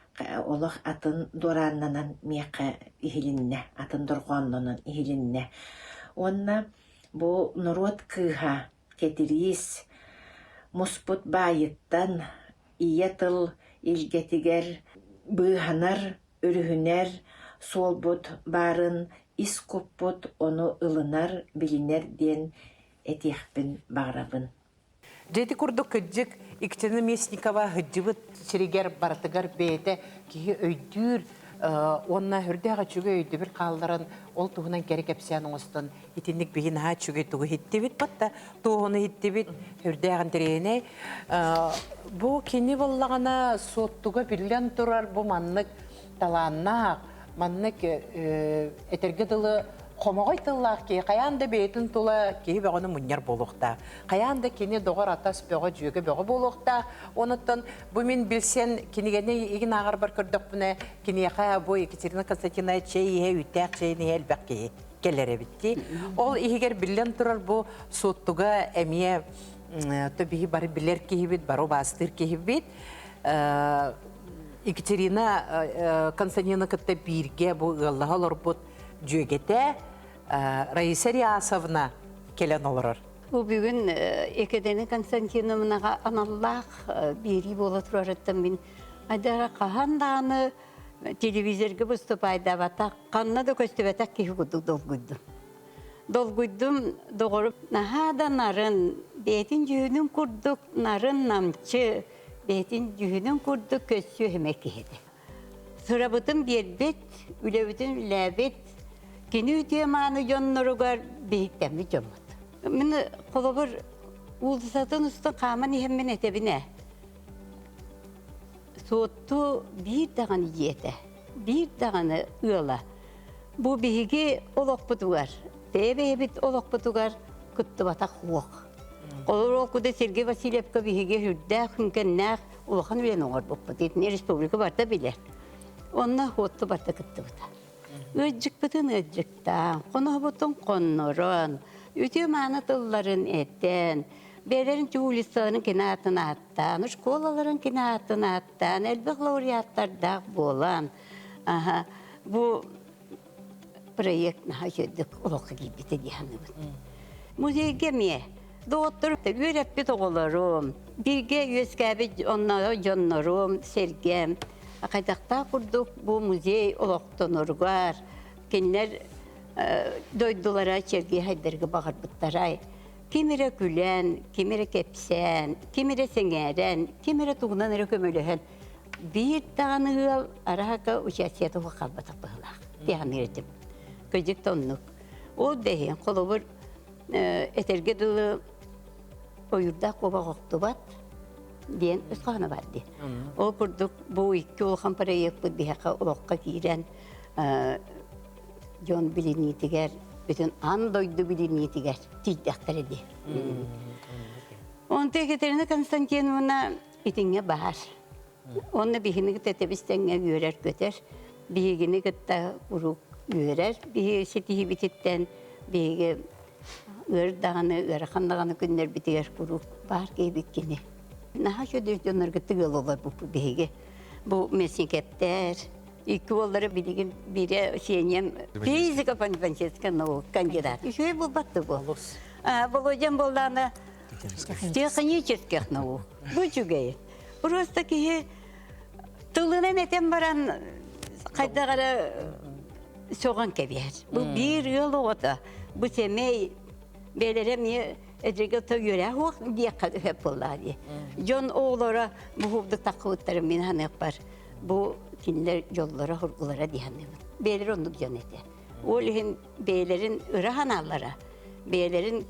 олох атын дуорааннанан миэхэ иһилиннэ, атын дорҕооннонон иһилиннэ. Уонна бу норуот кыыһа Кэтириис муспут баайыттан ийэ тыл илгэтигэр быыһанар, өрүһүнэр суолбут баарын ис куппут ону ылынар, билинэр диэн этиэхпин баҕарабын. Дьэ ити курдук кырдьык Екатерина Местникова сылдьыбыт сиригэр барытыгар бэйэтэ киһи өйдүүр уонна үрдээх үчүгэй өйдөбүл хаалларан ол туһунан кэрэ кэпсээн оҥостон итинник биһи наһаа үчүгэй тугу иһиттибит батта туоһуну иһиттибит үрдээх интэриэһинэй бу кини буоллаҕына суоттуга биллэн турар бу маннык талааннаах маннык этэргэ дылы хомоҕой тыллаах киһи хайаан да бэйэтин тула киһи бөҕөнү мунньар буолуохтаах. Хайаан да кини доҕор атас бөҕө, дьүөгэ бөҕө буолуохтаах. Онуттан бу мин билсэн кинигэни игин ааҕарбар көрдөхпүнэ, киниэхэ бу Екатерина Константиновна чэй иһэ, үүттээх чэйин иһэ элбэх киһи кэлэр эбит дии. Ол иһигэр биллэн турар бу Суоттуга эмиэ то биһи бары билэр киһибит, бары убаастыыр киһибит. Екатерина Константиновна кытта бииргэ бу ыаллаһа олорбут дьүөгэтэ Раиса Риасовна кэлэн олорор. Бу бүгүн Екатерина Константиновнаҕа аналлаах биэрии буола турарыттан мин айдара хаһан даҕаны телевизорга выступайдаабатах, ханна да көстүбэтэх киһи курдук долгуйдум. Долгуйдум, доҕорум наһаа да нарын, бэйэтин дьүһүнүн курдук нарын намчы, бэйэтин дьүһүнүн курдук көссүө эмэ киһи этэ. Сырабытын биэрбит, үлэбитин үлээбит, кини үтүө мааны дьонноругар биһиктэммит дьоммут. Мин холобур уулуссатын устун хааман иһэммин этэбин ээ. Суотту биир даҕаны дьиэтэ, биир даҕаны ыала. Бу биһиги олохпутугар, бэйэ-бэйэбит олохпутугар кыттыбатах уох. Холобур, ол курдук Сергей Васильевка биһиги сүрдээх хүҥкэннээх улахан үлэни оҥорбуппут. Итини республика барыта билэр. Онно Суотту барыта кыттыбыта. Ыалдьыкпытын ыалдьыктаан, хоноһобутун хоннорон, үтүө-мааны тылларын этэн, бэйэлэрин улицаларын кини аатын ааттаан, школаларын кини аатын ааттаан, элбэх лауреаттардаах буолан, аха, бу проект наһаа үчүгэйдик олоххо киирбитэ дии саныыбын. Музейга эмиэ доҕоттор үөрэппит оҕолорум, бииргэ үөскээбит онно дьоннорум, сэргэм хайдахтаах курдук бу музей олохтоноругар кинилэр дойдулара чэргии хайдарга баҕарбыттарай. Ким эрэ күлэн, ким эрэ кэпсээн, ким эрэ сэҥээрэн, ким эрэ тугунан эрэ көмөлөһөн биир даҕаны ыал араһака участиета хаалбатах быһыылаах диэханныыр этим. Кырдьык да оннук. Ол да иһин, холобур, этэргэ дылы ойуурдаах куобах охтубат диэн өс хоһооно баар дии. Ол курдук бу икки улахан проекпыт биһиэхэ олоххо киирэн дьон билиниитигэр, бүтүн аан дойду билиниитигэр тиийдэхтэрэ дии. Онто Екатерина Константиновна итинҥэ баар. Онно биһини кытта тэбис-тэҥҥэ үөрэр-көтөр, биһигини кытта куруук үөрэр, биһиги ситиһиибититтэн биһиги ыар даҕаны, ыарахан даҕаны күннэрбитигэр куруук баар киһибит кини. Наһаа үчүгэй дьоннорго тыгыал олорбуппут биһиги. Бу Месникептэр, икки уоллара билигин биирэ Сениям физико-математическай наук кандидат. Үчүгэй буолбатты бу. Володям буоллаана технических наук. Бу үчүгэй. Просто киһи тылынан этэн баран хайдах эрэ сөҕөн кэбиһэр. Бу биир ыал оҕото, бу сэмэй бэйэлэрэ эмиэ эдьигэ үөрэх уох диэххэ сөп буоллаҕа дии. Дьон оҕолоро бу курдук таххыбыттарын мин саныахпар бу кинилэр дьоллоро-хоргулара дии саныыбын. Бэйэлэрэ оннук дьон этэ. Ол иһин бэйэлэрин ыра санаалара, бэйэлэрин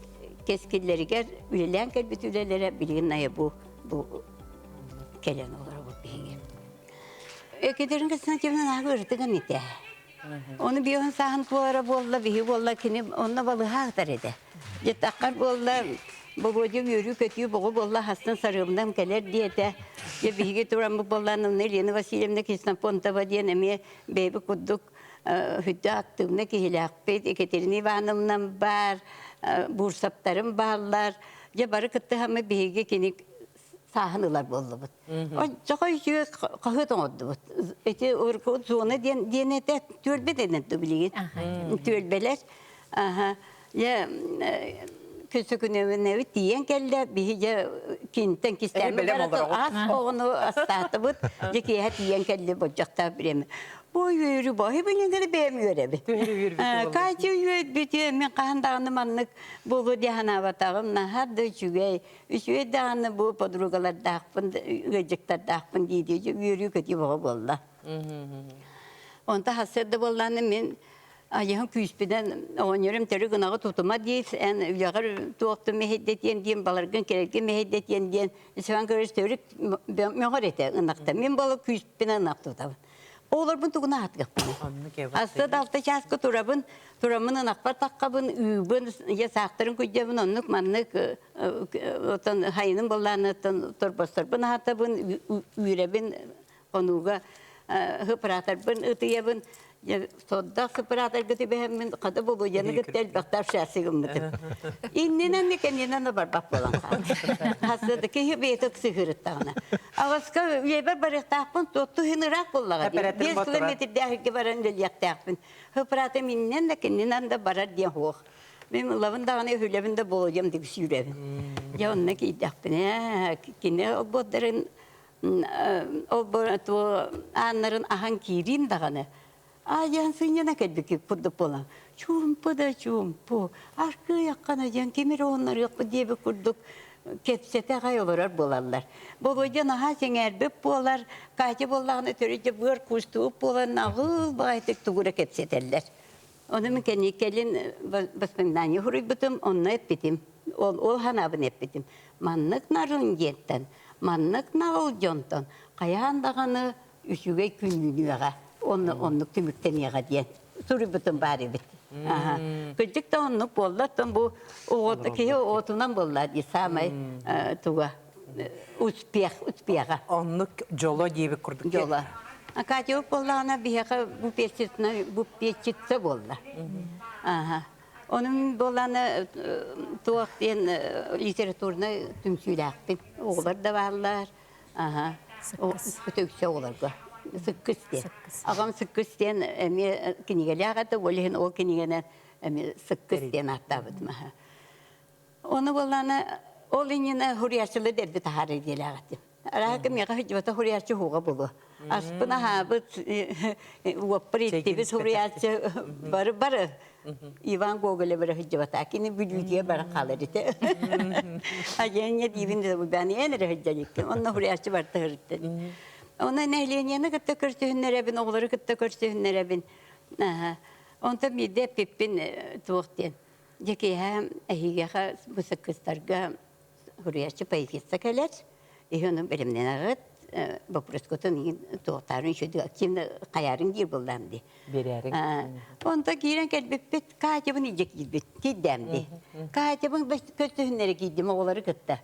кэскиллэригэр үлэлээн кэлбит үлэлэрэ билигин айа бу бу кэлэн олоробут биһиги. Екатерина Константиновна наһаа ырытыган этэ. Ону биоһун сааһын туора буолла, биһи буолла, кини онно балыһаахтар этэ. Дьиттаххар буолла, Болуодьа үөрүү-көтүү боҕу буолла, хастан сарыабынан кэлэр диэтэ. Дьэ биһиги тураммыт буоллаан, онно Елена Васильевна Ксенофонтова диэн эмиэ бэйэбит курдук хүддэ активна киһилээхпит, Екатерина Ивановна баар, буурсаптарым бааллар. Дьэ бары кыттыһаммыт биһиги кини сааһын ылар буоллубут. Оччоҕо үчүгэй хаһыат оҥордубут. Ити урукку зона диэн диэн этэ түөлбэ дэнэр да билигин. Түөлбэлэр. Аха. Дьэ көсөкүнэбит тиийэн кэллэ биһи дьэ кинтэн кистээммит ас оҕону астаатыбыт дьэ киэһэ тиийэн кэлли болдьохтоох бириэмэ Бу үөрүү баһы билиҥҥэ бэйэм үөрэбин. Катя үөрбүтүө мин хаһан даҕаны маннык буолуо дии санаабатаҕым наһаа да үчүгэй. Үчүгэй даҕаны бу подругалардаахпын, ыалдьыттардаахпын дии-дии үөрүү-көтүү бөҕө буолла. Онто сарсыарда буоллаҕына мин айыһын күүспүнэн оҕонньорум төрү гынаҕы тутума диир, эн үлэҕэр туохтун мэһэйдэтиэн диэн, баларгын кэлэргин мэһэйдэтиэн диэн Иван Григорьевич төрүт мөҕөр этэ ынахта. Мин буола күүспүнэн ынах тутабын. Оҕолорбун тугуна аһатгаппын. Аста да алта чааска турабын, тураммын ынахпар таххабын, ыыбын, я саахтарын күйдебин, оннук маннык отон хайынын боллааныттан торбосторбун аһатабын, үүрэбин, хонууга хыпыраатарбын ытыйабын, сордоох сыпыраатарга түбэһэммин хата Болуодьаны кытта элбэхтэ общаться гыммытым. Иннинэн да кэннинэн да барбат буолан хаалбыт. Хаста да киһи бэйэтэ ыксыһыырыттаҕына. Аҕаска үйэбэр барыахтаахпын туотту иһин ыраах буоллаҕа дии. 5 километрдээхиргэ баран үлэлиэхтээхпин. Хыпыраатым иннинэн да кэннинэн да барар диэн суох. Мин ылабын даҕаны үһүлэбин да Болуодьам диги сүүрэбин. Дьэ онно киирдэхпинэ кини олбуордарын ол туо ааннарын аһан киириим даҕаны аайан сынньана кэлбиккит курдук буолан чуумпу да чуумпу аркыйаххана диэн ким эрэ оннорыахпыт диэбит курдук кэпсэтэ аҕай олорор буолаллар. Болуодьа наһаа сэҥээрбит буолар, Катя буоллаҕына төрүт дьэ быар куустубут буолан аҕыл баҕайытык тугу эрэ кэпсэтэллэр. Ону мин кэлин воспоминание суруйбутум, онно эппитим. Ол, ол санаабын эппитим. Маннык нарын диэнтэн, маннык наҕыл дьонтон хайаан даҕаны үчүгэй күннүүнүөҕэ, онно оннук түмүктэниэҕэ диэн суруйбутум баар эбит. Кырдьык да оннук буолла, оттон бу оҕото киһи оҕотунан буолла дии саамай туга успех, успеха. Оннук дьоло диэбит курдук. Дьоло. Катя буоллаҕына биһиэхэ бу печица буолла. Аха. Онун буоллаҕына туох диэн литературнай түмсүүлээхпин. Оҕолор да бааллар. Аха. Өтөксө оҕолорго. Сыккыс диэн. Аҕам Сыккыс диэн эмиэ кинигэлээх этэ, ол иһин ол кинигэнэн эмиэ Сыккыс диэн ааттаабытым. Аха. Оны буоллаана ол иннинэ хуруйааччылар дэлби таһаарар диэлээх этим. Араһа миэхэ сылдьыбата хуруйааччы хуга булу. Аспын аһаабыт, уоппар иттибит хуруйааччы бары бары Иван Гоголя бары сылдьыбата. Кини бүлүүдүгэр баран хаалар ити. Ажианья диибин да бу эн эрэ сылдьан иккин. Онно хуруйааччы барта сырытты. Онно нэһилиэнньэни кытта көрсүһүннэрэбин, оҕолору кытта көрсүһүннэрэбин. Онтон биирдэ эппиппин туох диэн. Дьэ киэһэ эһигэхэ бу сыккыстарга суруйааччы поэтесса кэлэр. Иһи ону бэлэмнэнэҕит, боппуруоскутун иһин туохтаарын үчүгэй активно хайаарын диир буоллаам дии. Биэрээриҥ. Онто киирэн кэлбиппит, Катябын илдьэ киирбит, киирдээм дии. Катябын көрсүһүннэрэ киирдим оҕолору кытта.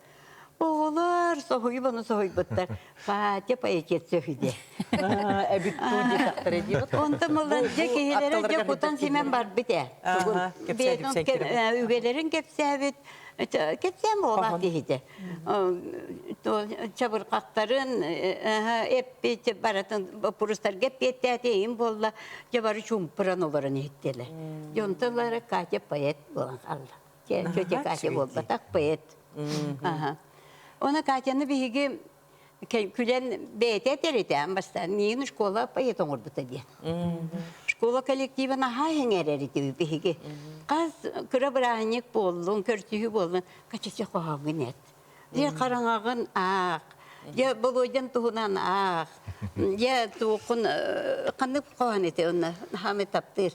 Оҕолор соһуйуп ону соһуйбуттар. Катя поэтесса үһү диэ. Эбит дуу диэтэхтэрэ диэбит. Онтон булан дьэ киһилэрэ дьэ кутан симэн барбыт ээ. Тугун үгэлэрин кэпсээбит. Кэпсээн буолаах киһитэ. Чабырҕахтарын эппит барытын боппуруостарга эппиэттээтэ иһин буолла. Дьэ бары чуумпуран олорон иһиттилэр. Дьонтон Катя поэт буолан хаалла. Тетя Катя буолбатах поэт. Оны Катяны биһиги күлэн бэйэтэ этэр этэ бастаан миигин школа поэт оҥорбута диэн. Школа коллектива наһаа эҥэрэр ити биһиги. Хас кыра бырааһынньык буоллун, көрсүһүү буоллун, качача хоһооҥҥун эт. Дьэ хараҥаҕын аах, дьэ Болуодьан туһунан аах, дьэ туоххун ханнык хоһоон этэ онно хаамай таптыыр.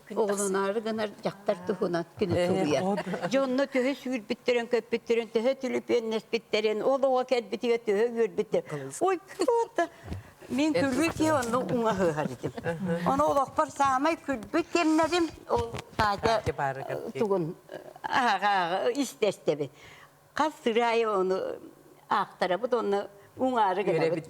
Оҕолоноору гынар дьахтар туһунан күнү суруйар. Дьонно төһө сүүрбүттэрин, көппүттэрин, төһө түлүпүөннэспиттэрин, ол оҕо кэлбитигэр төһө үөрбүттэр. Ой, кто-то мин күлүү киһи онно уҥаһыһар этим. Ону олохпор саамай күлбүт кэмнэрим ол Катя тугун ааҕа истэстэбин. Хас сыры аайы ону аахтарабыт уонна уҥаары гынабыт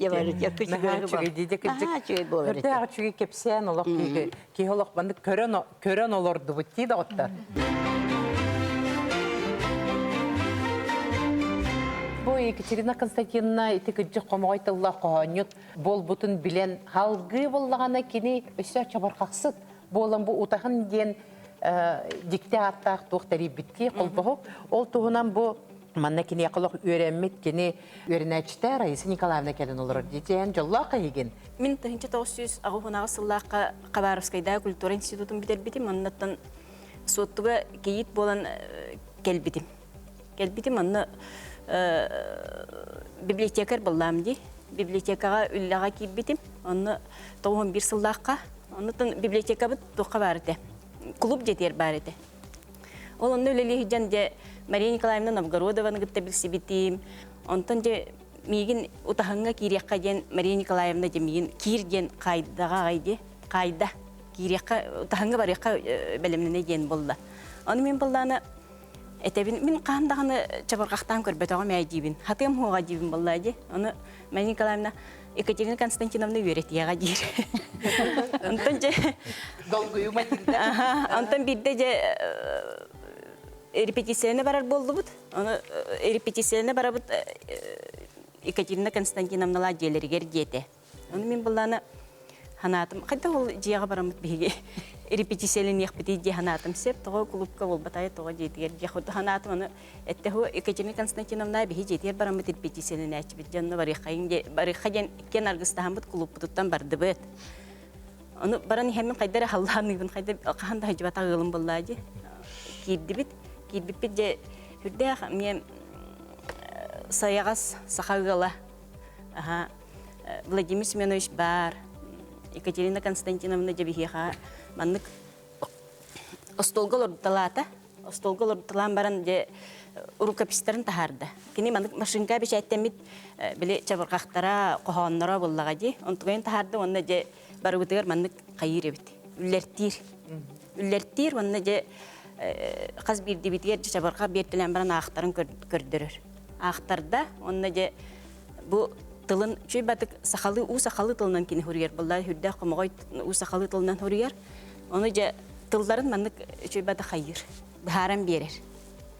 Наһаа буолар этэ. Үрдээх үчүгэй кэпсээн олох киһи киһи олох маннык көрөн көрөн олордубут дии доҕоттор. Бу Екатерина Константиновна ити кырдьык хомоҕой тыллаах хоһоонньут буолбутун билэн халгыы буоллаҕына кини өссө чабырҕахсыт буолан бу утаһын диэн дьикти ааттаах туох тэрийбиттии холбоһук. Ол туһунан бу манна киниэхэ олох үөрэммит кини үөрэнээччитэ Раиса Николаевна кэлэн олорор диэн дьоллоох эһигин. Мин 1998 сыллаахха Хабаровскайдааҕы культура институтун бүтэрбитим. Оннуттан Суоттуга кийиит буолан кэлбитим. Кэлбитим онно библиотекарь буоллаам дии. Библиотекаҕа үлэҕэ киирбитим. Онно 91 сыллаахха. Оннуттан библиотекабыт туохха баар этэ? Клуб дьиэтигэр баар этэ. Ол онно үлэлии сылдьан дьэ Мария Николаевна Новгородованы кытта билсибитим. Онтон дьэ миигин утаһыҥҥа киириэххэ диэн Мария Николаевна дьэ миигин киир диэн хаайдаҕа аҕай дии. Хаайда. Киириэххэ, утаһыҥҥа барыахха бэлэмнэнэ диэн буолла. Ону мин буоллаана Этэбин, мин хаһан даҕаны чабырҕахтаан көрбөтөҕүм ээ диибин. Хатыам суоҕа диибин буоллаа дии. Ону Мария Николаевна Екатерина Константиновна үөрэтиэҕэ диир. Онтон дьэ... Долгуйума диирдэ. Онтон биирдэ дьэ репетицияны барар буоллубут. Ону репетицияны барабыт Екатерина Константиновналаа дьиэлэригэр диэтэ. Ону мин былаана ханаатым. Хайдах ол дьиэҕэ бараммыт биһиги репетицияланыахпытый дии ханаатым. Сөп тоҕо клубка буолбатай тоҕо дьиэтигэр дии ханаатым. Аны эттэһу Екатерина Константиновна биһи дьиэтигэр бараммыт репетицияланээччибит дьонно барыаххайын дии барыахха диэн иккиэн аргыстаһаммыт клубпутуттан бардыбыт. Ону баран иһэммин хайда эрэ халлааныыбын хайда хаһан да сылдьыбатах ыалым буоллаа дии. Киирдибит. Киирбиппит дьэ сүрдээх эмиэ сайаҕас саха ыала. Аха Владимир Семенович баар, Екатерина Константиновна дьэ маннык остуолга олордуталаата. Остуолга олордуталаан баран дьэ рукопистарын таһаарда. Кини маннык машинка бэчээттэммит били чабырҕахтара, хоһоонноро буоллаҕа дии. Онтугайын таһаарда уонна дьэ барыбытыгар маннык хайыыр эбит. Үллэртиир. Үллэртиир уонна дьэ хас биирдибитигэр дьэ чабырҕах биэртэлээн баран аахтарын көрдөрөр. Аахтарда уонна дьэ Бу тылын үчүгэй батык сахалыы уу сахалыы тылынан кини суруйар буолла үрдээх хомоҕой уу сахалыы тылынан суруйар. Ону дьэ тылларын маннык үчүгэй батык хайыыр, быһааран биэрэр.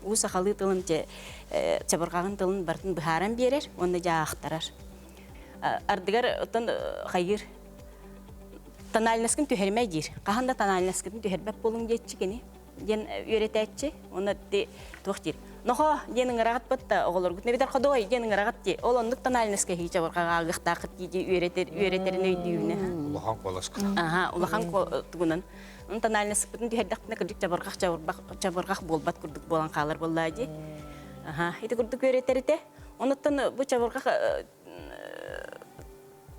Уу сахалыы тылын дьэ чабырҕаҕын тылын барытын быһааран биэрэр уонна дьэ аахтарар. Ардыгар оттон хайыыр тональноскын түһэримэ диир. Хаһан да тональноскын түһэрбэт буолуҥ диэччи кини диэн үөрэтээччи. Уонна туох диир? Нохо диэн ыҥыраҕыт бытта оҕолоргут эбэтэр ходой диэн ыҥыраҕыт дии. Ол оннук тональноска киһи чабырҕаҕа дии дии үөрэтэр үөрэтэрин өйдүүбүнэ. Улахан куоласка. Аха, улахан тугунан. Onun тональностыппытын түһэрдэхпинэ кырдьык чабырҕах чабырбах чабырҕах буолбат курдук буолан хаалар буоллаа дии. Аха, ити курдук үөрэтэрите. Онуттан бу чабырҕах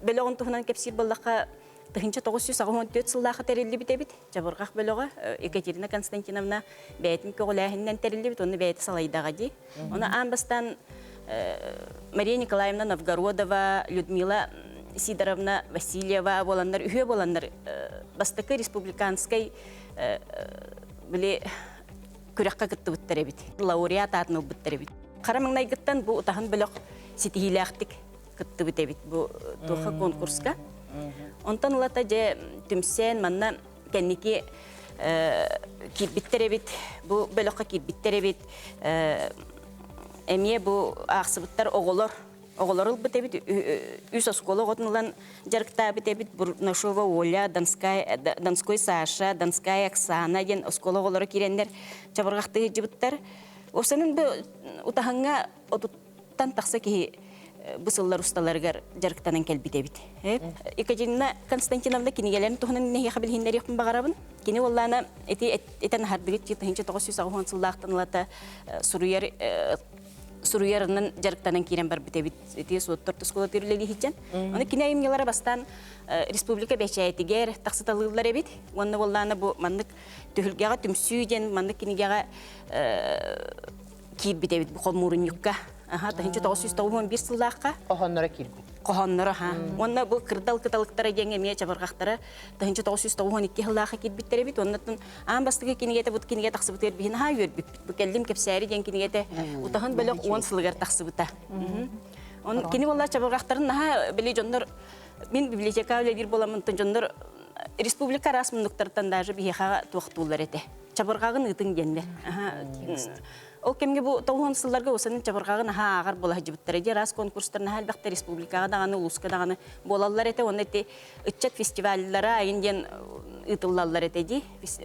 бөлөҕүн туһунан кэпсиир буоллахха 1984 сыллаахха тэриллибит эбит. Чабырҕах бөлөҕө Екатерина Константиновна бэйэтин көҕүлээһининэн тэриллибит, уонна бэйэтэ салайдаҕа дии. Ону аан бастаан Мария Николаевна Новгородова, Людмила Сидоровна Васильева буоланнар, үһүө буоланнар бастакы республиканскай били күрэххэ кыттыбыттар эбит. Лауреат аатын ылбыттар эбит. Хара маҥнайгыттан бу утаһын бөлөх ситиһиилээхтик кыттыбыт эбит бу туохха конкурска. Онтон ылата дьэ түмсэн манна кэнники киирбиттэр эбит, бу бөлөххө киирбиттэр эбит. Эмиэ бу аахсыбыттар оҕолор оҕолор ылбыт эбит, үс оскуола оҕотун ылан дьарыктаабыт эбит. Бурнашова Оля, Донская, Донской Саша, Донская Оксана диэн оскуола оҕолоро киирэннэр чабырҕахтыы сылдьыбыттар. Осанын бу утаһыҥҥа отуттан тахса киһи бу сыллар усталарыгар дьарыктанан кэлбит эбит. Екатерина Константиновна кинигэлэрин туһунан нэһиэхэ билиһиннэриэхпин баҕарабын. Кини уоллаана ити этэн аһардыгыт 1980 сыллаахтан ылата суруйар суруйарынан дьарыктанан киирэн барбыт эбит. Ити суоттар оскуолатыгар үлэлииһиччэн. Аны кини айымньылара бастаан республика бэчээтигэр тахсыталыыллар эбит. Уонна уоллаана бу маннык түһүлгэҕэ түмсүү диэн маннык кинигэҕэ киирбит эбит бу хомуурунньукка. Аха, 1991 сыллаахха. Хоһоонноро киирбит. Хоһоонноро, ха. Уонна бу кырдал кыталыктара диэн эмиэ чабырҕахтара 1992 сыллаахха киирбиттэр эбит. Оннуттан аан бастакы кинигэтэ бу кинигэ тахсыбытыгар биһин аһаа үөрбүппүт. Бу кэллим кэпсээри диэн кинигэтэ утаһын бөлөх 10 сылыгар тахсыбыта. Он кини буолла чабырҕахтарын наһаа били дьоннор мин библиотека үлэлиир буоламмын дьоннор республика араас муннуктарыттан даже биһиэхэ туохтууллар этэ. Чабырҕаҕын ыытыҥ диэннэр. Ол кэмҥэ бу тоҕуһун сылларга усанын чабырҕаҕын аһаа ааҕар буола сылдьыбыттара. Дии араас конкурстар наһаа элбэхтэр республикаҕа даҕаны, улууска даҕаны буолаллар этэ. Уонна ити ыччат фестиваллара айын диэн ыытыллаллар этэ дии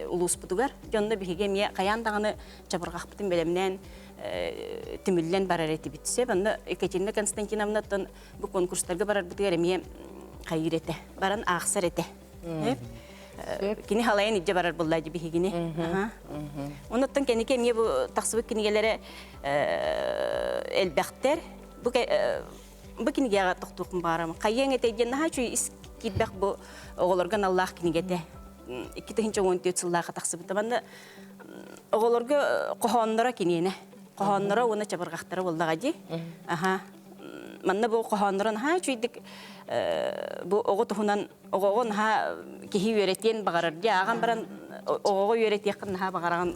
улууспутугар. Дьонно биһиги эмиэ хайаан даҕаны чабырҕахпытын бэлэмнээн түмүллэн барар этибит. Сөп, онно Екатерина Константиновнаттан бу конкурстарга барарбытыгар эмиэ хайыыр этэ, баран аахсар этэ. Кини халайан илдьэ барар буолла дии биһигини. Онуттан кэнники эмиэ бу тахсыбыт кинигэлэрэ элбэхтэр. Бу бу кинигэҕэ тохтуохпун баҕарам. Хайыаҥ этэй диэн наһаа үчүгэй ис киирбэх бу оҕолорго аналлаах кинигэтэ. 2014 сыллаахха тахсыбыта. Манна оҕолорго хоһоонноро киниэнэ. Хоһоонноро уонна чабырҕахтара буоллаҕа дии. Аха. Манна бу хоһоонноро наһаа үчүгэйдик бу оҕо туһунан оҕоҕо наһаа киһи үөрэтиэн баҕарар дии ааҕан баран оҕоҕо үөрэтиэххин наһаа баҕараҕын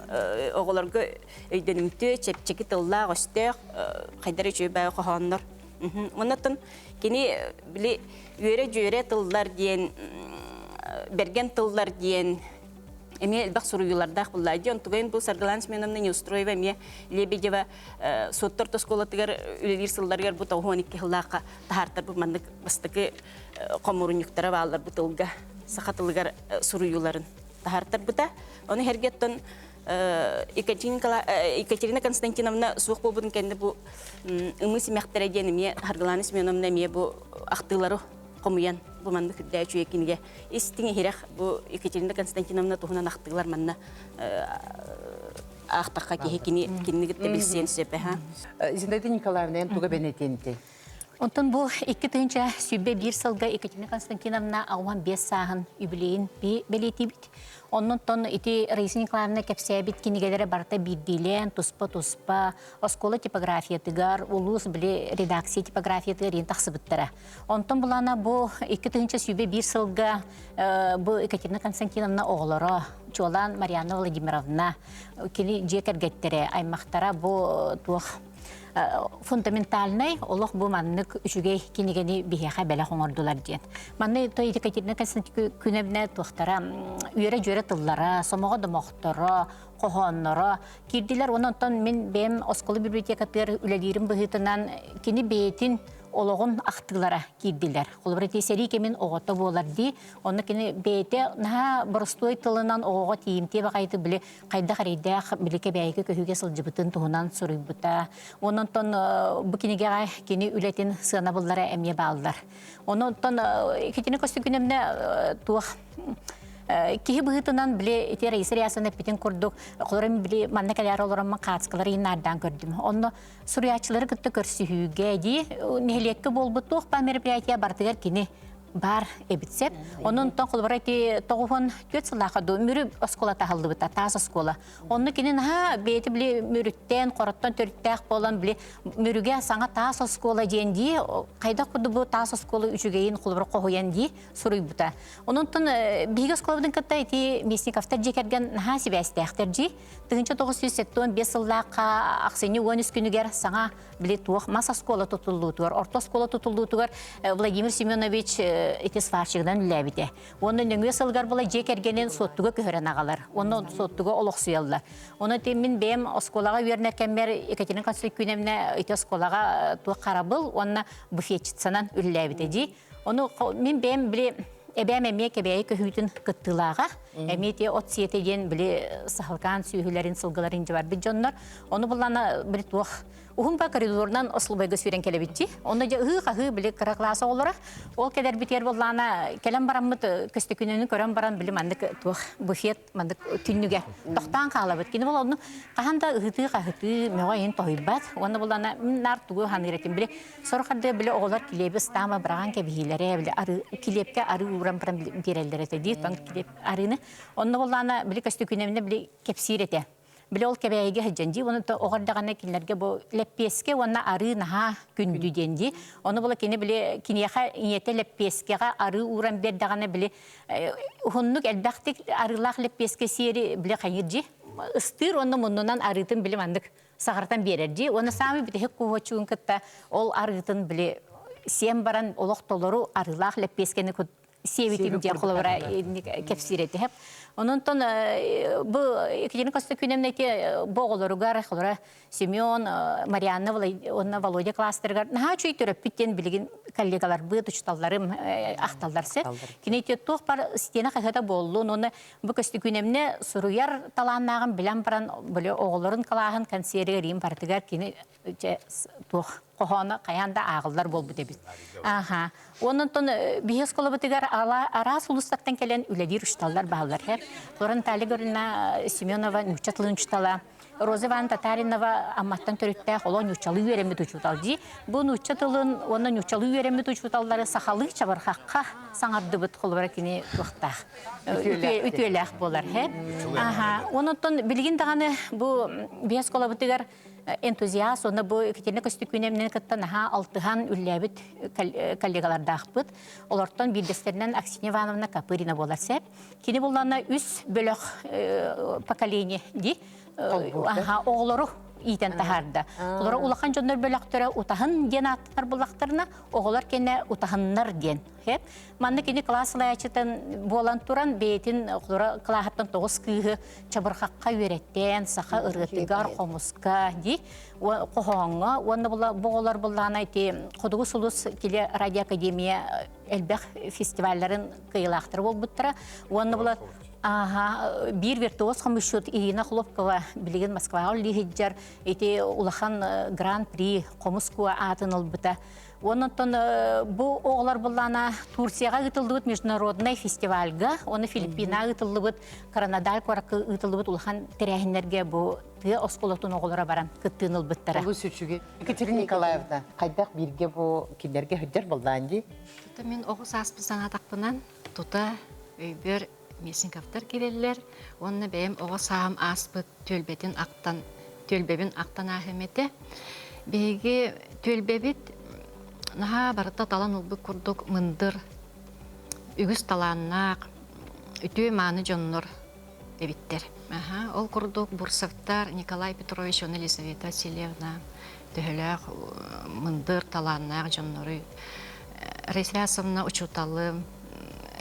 оҕолорго өйдөнүмтүө чэпчэки тыллаах өстөөх хайдара үчүгэй баҕайы хоһооннор Оннуттан кини били үөрэ-дьүөрэ тыллар диэн бэргэн тыллар диэн эмиэ элбэх суруйуулардаах булла. Дьон онтугайын бу Саргылана Семеновна Неустроева эмиэ Лебедева суоттар оскуолатыгар үлэлиир сылларыгар бу 92 сыллаахха таһаартарбыт маннык бастакы хомуурунньуктара бааллар бу тылга саха тылыгар суруйууларын таһаартарбыта. Ону эргеттон Екатерина Константиновна суох буолбутун кэннэ бу ымыы симэхтэрэ диэн эмиэ Саргылана Семеновна эмиэ бу ахтыылары хомуйан бу маннык үрдээ үчүгэй кинигэ истиҥ иһирэх бу Екатерина Константиновна туһунан ахтыылар манна аахтахха киһи кини кинини кытта билсиэн сөп эһэ. Зинаида Николаевна эн туга бэнэтиэнтэй? Онтон бу 2021 сылга Екатерина Константиновна 65 сааһын юбилейин бэлиэтиибит. Оннуттан ити Раиса Николаевна кэпсээбит кинигэлэрэ барыта биирдиилээн туспа-туспа оскуола типографиятыгар, улуус били редакция типографиятыгар иин тахсыбыттара. Онтон булана бу 2021 сылга бу Екатерина Константиновна оҕолоро, чуолаан Марианна Владимировна, кини дьиэ кэргэттэрэ, аймахтара бу туох фундаментальнай олох бу маннык үчүгэй кинигэни биһиэхэ бэлэх оҥордулар диэн. Манна то Екатерина Константиновна туохтара үөрэ-дьүөрэ тыллара, сомоҕо домохторо, хоһоонноро киирдилэр. Онон онтон мин бэйэм оскуола библиотекатыгар үлэлиирим быһыытынан кини бэйэтин олоҕун ахтыылара киирдилэр. Холобура, ити сэрии кэмин оҕото буолар дии. Онно кини бэйэтэ наһаа боростуой тылынан оҕоҕо тиийимтиэ баҕайытык били хайдах эрэйдээх били Кэбээйигэ көһүүгэ сылдьыбытын туһунан суруйбута. Онон бу кинигэҕэ кини үлэтин сыанабыллара эмиэ бааллар. Онон итини көстүкүнэмнэ туох киһи быһыытынан били ити Раиса Рясовна эппитин курдук холорум били манна кэлээр олороммун хаацкалары наардаан көрдүм. Онно суруйааччылары кытта көрсүһүүгэ дии нэһилиэккэ буолбут туох баар мероприятие барытыгар кини бар эбит сеп. Онон тон холобура ити 94 сыллаахха дуу Мүрү оскуола таһыллыбыта, таас оскуола. Онно кини наһаа бэйэтэ били Мүрүттэн, Хороттон төрүттээх буолан били Мүрүгэ саҥа таас оскуола диэн дии хайдах курдук бу таас оскуола үчүгэйин холобура хоһуйан дии суруйбута. Онон биһиги оскуолабытын кытта ити Местниковтар дьиэ кэргэн наһаа сибээстээхтэр дии. 1975 сыллаахха ахсынньы 13 күнүгэр саҥа били туох мас оскуола тутуллуутугар, орто оскуола тутуллуутугар Владимир Семенович ити сварщигынан үлэлээбитэ. Уонна нөҥүө сылыгар була дьиэ кэргэнин Суоттуга көһөрөн аҕалар. Уонна Суоттуга олохсуйаллар. Онон ити мин бэйэм оскуолаҕа үөрэнэр кэммэр Екатерина Константиновна ити оскуолаҕа туох харабыл уонна буфетчицанан үлэлээбитэ дии. Ону мин бэйэм били эбээм эмиэ Кэбээйи көһүүтүн кыттыылааҕа. Эмиэ ити от сиэтэ диэн били саһылкаан сүөһүлэрин, сылгыларын дьыбарбыт дьоннор. Ону буллана били туох уһун ба коридорунан ослубайга сүүрэн кэлэбитчи. Онно дьэ ыһыы-хаһыы били кыра класс оҕолоро. Ол кэлэрбитигэр буоллаана кэлэн бараммыт көстөкүнүнү көрөн баран били маннык туох буфет маннык түннүгэ тохтоон хаалабыт. Кини бол онну хаһан да ыһытыы-хаһытыы мөҕө иһин тоһуйбат. Уонна буллана наар тугу ханыыр этим били Сорох ардыгар били оҕолор килиэби ыстаама быраҕан кэбиһиилэрэ, били ары килиэпкэ арыы ууран баран биэрэллэр этэ дии, тоҥ килиэп арыыны. Онно буоллаҕына били көстөкүүнэбинэ били кэпсиир этэ. Били ол Кэбээйигэ сылдьан дии, уонна оҕо эрдэҕинэ кинилэргэ бу лэппиэскэ уонна арыы наһаа күндү диэн дии. Ону була кини били киниэхэ ийэтэ лэппиэскэҕэ арыы ууран биэрдэҕинэ били уһуннук элбэхтик арыылаах лэппиэскэ сиэри били хайыыр дии. Ыстыыр уонна муннунан арыытын били маннык саҕартан биэрэр дии. Уонна саамай бүтэһик куһуоччугун кытта ол арыытын били сиэн баран олох толору арыылаах лэппиэскэни сиэбитим диэн холобура кэпсиир этэ. Онон бу Екатерина Костокүнэмна ити бу оҕолоругар холобура Семен, Марианна уонна Володя класстарыгар наһаа үчүгэй төрөппүт диэн билигин коллегаларбыт, учууталларым ахталлар сөп. Кини ити туох бар стена хаһыата буоллун уонна Бу Көстөкүүнэмнэ суруйар талааннааҕын билэн баран, били оҕолорун кылааһын консиэригэр иин барытыгар кини туох хоһооно хайаан да ааҕыллар буолбут эбит. Аха. Онон биһи оскуолабытыгар араас улуустартан кэлэн үлэлиир учууталлар бааллар. Флора Наталья Гавриловна Семенова нуучча тылын учуутала, Роза Ивановна Татаринова Амматтан төрүттээх олох нууччалыы үөрэммит учуутал дии. Бу нуучча тылын уонна нууччалыы үөрэммит учууталлары сахалыы чабырҕахха саҥардыбыт холобура кини туохтаах. Үтүөлээх буолар. Аха. Онон билигин даҕаны бу биэс оскуолабытыгар энтузиаст уонна бу Екатерина Көстөкүүнэбинэн кытта наһаа алтыһан үллээбит коллегалардаахпыт. Олортон биирдэстэринэн Аксинья Ивановна Копырина буолар сөп. Кини буллана үс бөлөх поколение ди оҕолору иитэн таһаарда. Олоро улахан дьоннор бөлөхтөрө утаһын диэн ааттанар буллахтарына, оҕолор кэннэ утаһыннар диэн. Манна кини класс салайааччытын буолан туран бэйэтин оҕолоро кылааһыттан 9 кыыһы чабырҕахха үөрэттэн, саха ырыатыгар, хомуска ди хоһооҥҥо уонна бу оҕолор буллаана ити Хотугу сулус киле радиоакадемия элбэх фестивалларын кыайыылаахтара буолбуттара. Уонна була Ааха, биир виртуоз хомусчут Ирина Хлопкова билигин Москваҕа үлэлии сылдьар ити улахан гран-при хомус куо аатын ылбыта. Онон бу оҕолор буллаана Турцияҕа ыытыллыбыт международнай фестивальга, уонна Филиппинаҕа ыытыллыбыт Каранадаль куоракка ыытыллыбыт улахан тэрээһиннэргэ бу тыа оскуолатын оҕолоро баран кыттыыны ылбыттара. Олус үчүгэй. Екатерина Николаевна, хайдах бииргэ бу кинилэргэ сылдьар буоллаан дии? Тута мин оҕо сааспын санаатахпынан, тута өйбөр Местниковтар кэлэллэр уонна бэйэм оҕо сааһым ааспыт түөлбэтин ахтан, түөлбэбин ахтан ааһыам этэ. Биһиги түөлбэбит наһаа барыта талан ылбыт курдук мындыр, үгүс талааннаах, үтүө-мааны дьоннор эбиттэр. Аха, ол курдук Бурцевтар Николай Петрович уонна Елизавета Васильевна төһөлөөх мындыр талааннаах дьоннору Раиса учууталым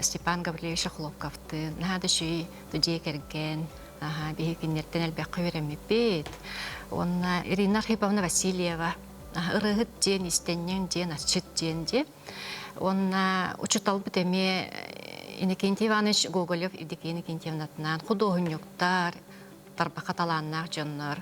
Степан Гаврильевич Охлопковтыын наһаа да үчүгэй дьиэ кэргэн аха биһи кинилэртэн элбэххэ үөрэммиппит. Уонна Ирина Архиповна Васильева. Ырыаһыт диэн, истэнньэҥ диэн, асчыт диэн дии. Уонна учууталбыт эмиэ Иннокентий Иванович Гоголев Евдокия Иннокентьевнатынаан худуоһунньуктар, тарбахха талааннаах дьоннор.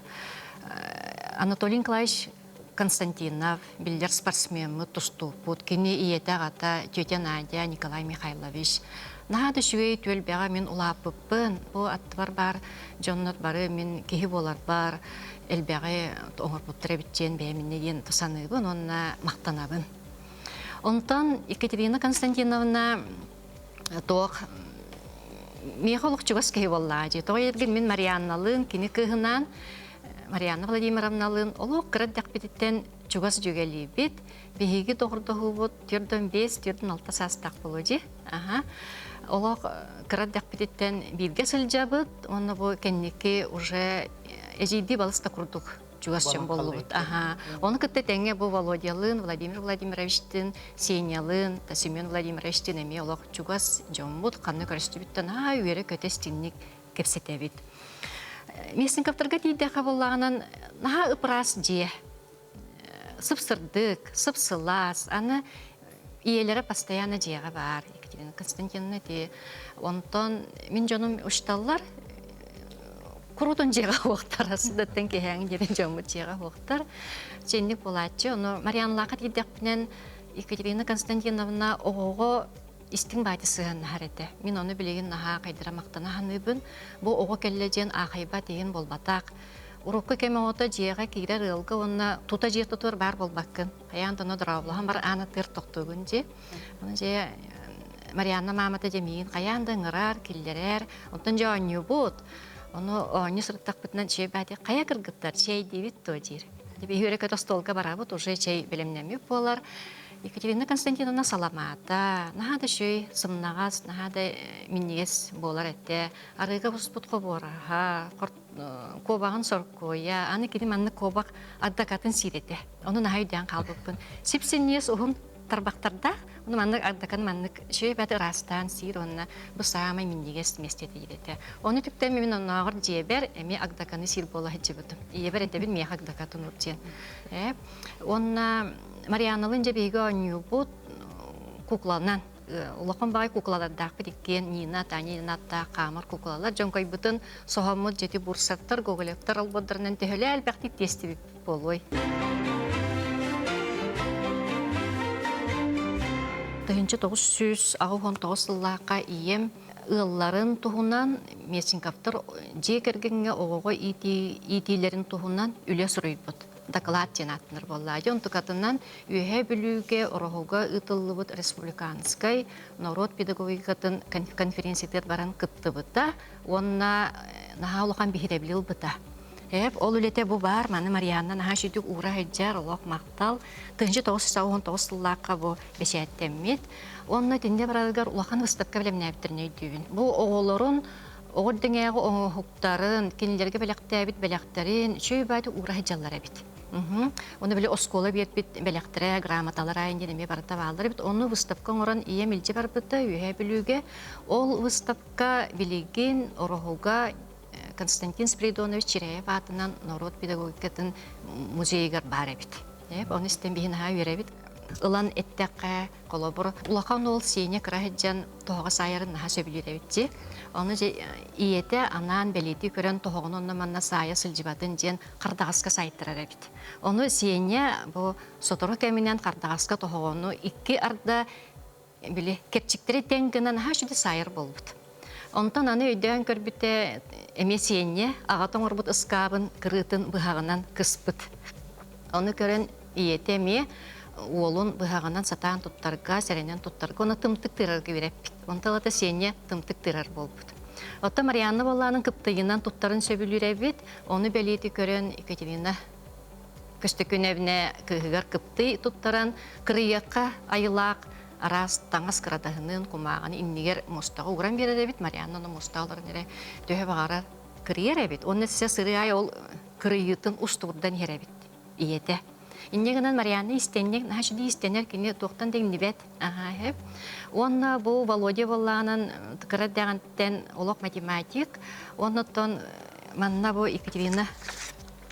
Анатолий Николаевич Константинов, биллэр спортсмеммыт, тустууппут, кини ийэтэ аҕата тетя Надя, Николай Михайлович. Наһаа да үчүгэй түөлбэҕэ мин улааппыппын. Бу аттыбар баар дьоннор бары мин киһи буоларбар элбэҕи оҥорбуттар эбит диэн бэйэм инньэ диэн саныыбын уонна махтанабын. Онтон Екатерина Константиновна туох миэхэ олох чугас киһи буоллаҕа дии. Тоҕо диэтэргин мин Марианналыын, кини кыыһынаан Марианна Владимировналыын олох кыра эрдэхпититтэн чугас дьүгэлиибит. Биһиги доҕордоһуубут 45, 46 саастаах буолуо дии. Аха. Олох кыра эрдэхпититтэн бииргэ сылдьабыт уонна бу кэнники уже эдьиийдии балыс да курдук чугас дьон буоллубут. Аха. Ону кытта тэҥҥэ бу Володялыын, Владимир Владимировичтыын, Сенялыын, Семен Владимировичтыын эмиэ олох чугас дьоммут, ханна көрүстүбүттэн аа үөрэ-көтө истиҥник кэпсэтэбит. Местниковтарга тиийдэххэ буоллаҕынан наһаа ыпыраас дьиэ. Сып-сырдык, сып-сылаас. Аны ийэлэрэ постоянно дьиэҕэ баар. Екатерина Константиновна ити онтон мин дьонум учталлар курутун дьиэҕэ уохтар сыдаттан киһээҥ диэн дьоммут дьиэҕэ уохтар чэнник буолааччы ону Марианлаахха тиийдэхпинэн Екатерина Константиновна оҕоҕо истиҥ баайты сыһыаннаһар этэ. Мин ону билигин наһаа хайдара махтана саныыбын. Бу оҕо кэллэ диэн аахайбат иһин буолбатах. Урукку кэм оҕото дьиэҕэ киирэр ыалга уонна тута дьиэ тутуор баар буолбаккын. Хайаан да ону дорооболоһон бар аан атыыр тохтуугун дии. Ону дьиэ Марианна маамата дьэ миигин хайаан да ыҥырар, киллэрэр. Онтон дьэ оонньуубут. Ону оонньуу сырыттахпытынан чэй баати хайа кыргыттар чэй диибит дуо диир. Биһи өрө көтө остуолга барабыт, уже чэй бэлэмнэммит буолар. Екатерина Константиновна саламаата наһаа да үчүгэй, сымнаҕас, наһаа да минньигэс буолар этэ. Арыыга буспут хобуораһа, куобаҕын соркуойа, аны кини маннык куобах ардакатын сиир этэ. Ону наһаа өйдөөн хаалбыппын. Сип-синньиэс уһун тарбахтардаах, ону маннык ардаканы маннык үчүгэй бэт ыраастаан сиир уонна бу саамай минньигэс миэстэтэ этэ. Ону түптэн мин оннооҕор дьиэбэр эмиэ агдаканы сиир буола сылдьыбытым. Ийэбэр этэбин миэхэ агдакатын ур диэн. Уонна Марианналыын дьэ биһиги оонньуубут кукланан. Улахан баҕай куклалардаахпыт иккиэн Нина, Таня Нинаттаах хаамар куклалар. Дьоҥкойбутун соһоммут дьэти Бурсаттар, Гоголевтар олбуордарынан төһөлөө элбэхтик тиэстибит буолуой. Тыһыынча 989 сыллаахха ийэм ыалларын туһунан Местниковтар дьиэ кэргэҥҥэ оҕоҕо иитиилэрин туһунан үлэ суруйбут. Доклад диэн ааттанар буолла. Дьэ онтукатынан Үөһээ Бүлүүгэ Ороһуга ыытыллыбыт республиканскай норуот педагогикатын конференциятыгар баран кыттыбыта уонна наһаа улахан биһирэбили ылбыта. Эп ол үлэтэ бу баар, маны Марианна наһаа үчүгдүк уура сылдьар, олох махтал. 1999 сыллаахха бу бэчээттэммит. Уонна итиннэ барарыгар улахан выставка бэлэмнээбиттэрин өйдүүбүн. Бу оҕолорун оҕо эрдэҥээҕи оҥоһуктарын, кинилэргэ бэлэхтээбит бэлэхтэрин үчүгэй баайдык уура сылдьаллар эбит. Уонна били оскуола биэрбит бэлэхтэрэ, грамоталара диэн эмиэ барыта бааллар эбит. Онно выставка оҥорон ийэм илдьэ барбыта Үөһээ Бүлүүгэ. Ол выставка билигин Ороһуга Константин Спиридонович Чиряев аатынан норуот педагогикатын музейыгар баар эбит. Ону истэн биһи наһаа үөрэбит. Ылан эттэххэ, холобур, улахан уол Сеня кыра сылдьан тоһоҕо саайарын наһаа сөбүлүүр эбит дии. Ону дьэ ийэтэ анаан бэлиэтии көрөн тоһоҕону онно-манна саайа сылдьыбатын диэн хардаҕаска саайтарар эбит. Ону Сеня бу сотору кэминэн хардаҕаска тоһоҕону икки арда били кэрчиктэри тэҥ гына наһаа үчүгэй саайар буолбут. Онтон аны өйдөөн көрбүтэ эмиэ Сиэнньэ аҕата оҥорбут ыскаабын кырыытын быһаҕынан кыспыт. Ону көрөн ийэтэ эмиэ уолун быһаҕынан сатаан туттарга, сэрэнэн туттарга, уонна тымтык тыырарга үөрэппит. Онтон ылата Сиэнньэ тымтык тыырар буолбут. Оттон Марианна буоллаанын кыптыйынан туттарын сөбүлүүр эбит. Ону бэлиэтии көрөн Екатерина Көстөкүүнэбинэ кыыһыгар кыптый туттаран, кырыйыахха айылаах араас таҥас кырадаһынын, кумааҕыны иннигэр муостаҕа ууран биэрэр эбит. Марианна ону муостаҕа олорон эрэ төһө баҕарар кырыйар эбит. Уонна сэ сырыы аайы ол кырыйыытын устуурдан иһэр эбит ийэтэ. Инньэ гынан Марианна истэнньэҥ, наһаа үчүгэй истэнэр, кини туохтан да иҥнибэт. Аһаа, Уонна бу Володя буоллаҕынан кыра эрдэҕиттэн олох математик. Оннуттан манна бу Екатерина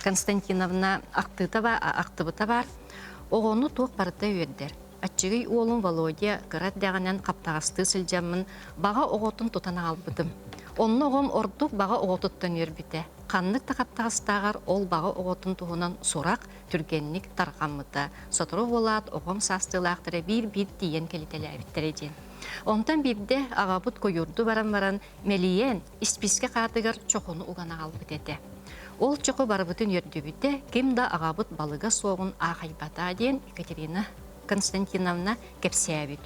Константиновна ахтыыта ахтыбыта баар. Оҕону туох барыта үөрдэр. Аччыгый уолум Володя кыра эрдэҕинэн хаптаҕастыы сылдьаммын баҕа оҕотун тутан аҕалбытым. Онно оҕом ордук баҕа оҕотуттан үөрбүтэ. Ханнык да хаптаҕастааҕар ол баҕа оҕотун туһунан сурах түргэнник тарҕаммыта. Сотору буолаат оҕом саастыылаахтара биир-биир тиийэн кэлитэлээбиттэрэ диэн. Онтон биирдэ аҕабыт куйуурду баран баран мэлийэн испиискэ хаатыгар чохуну уган аҕалбыт этэ. Ол чоху барыбытын үөрдүбүтэ, ким да аҕабыт балыга суоҕун аахайбата диэн Екатерина Константиновна кэпсээбит.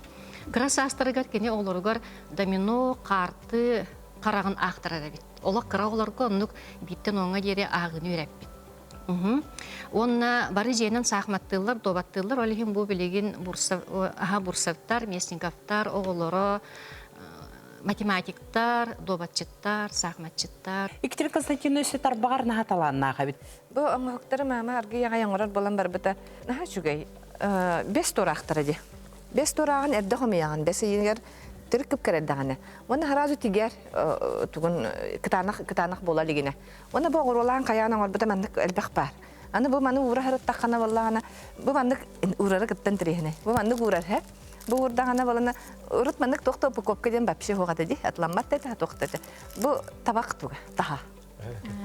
Кыра саастарыгар кини оҕолоругар домино, хаарты хараҕын аахтарар эбит. Олох кыра оҕолорго оннук бииртэн уоҥҥа диэри ааҕыыны үөрэппит. Уонна бары дьиэнэн саахматтыыллар, дуобаттыыллар. Ол иһин бу билигин аһа Бурсовтар, Местниковтар оҕолоро математиктар, дуобатчыттар, саахматчыттар. Екатерина Константиновна өссө тарбаҕар наһаа талааннаах эбит. Бу оҥоһуктары маама аргыый аҕай оҥорор буолан барбыта наһаа үчүгэй. Бэс туораахтара дии. Бэс туорааҕын эрдэ хомуйаҕын, бэс ыйыгар төрүт кып-кэрэрдэҕинэ. Уонна сразу тигэр тугун кытаанах кытаанах буола илигинэ. Уонна бу оҕуруолаан хайаан оҥорбута маннык элбэх баар. Аны бу маны уура сырыттаххына буоллаҕына, бу маннык уурары кыттан тириэһинэй. Бу маннык уурар һэ. Бу уурдаҕына буолана урут маннык туох да упаковка диэн вообще суох этэ дии. Атыламмат да этэ, туох да этэ. Бу табах туга, таһа.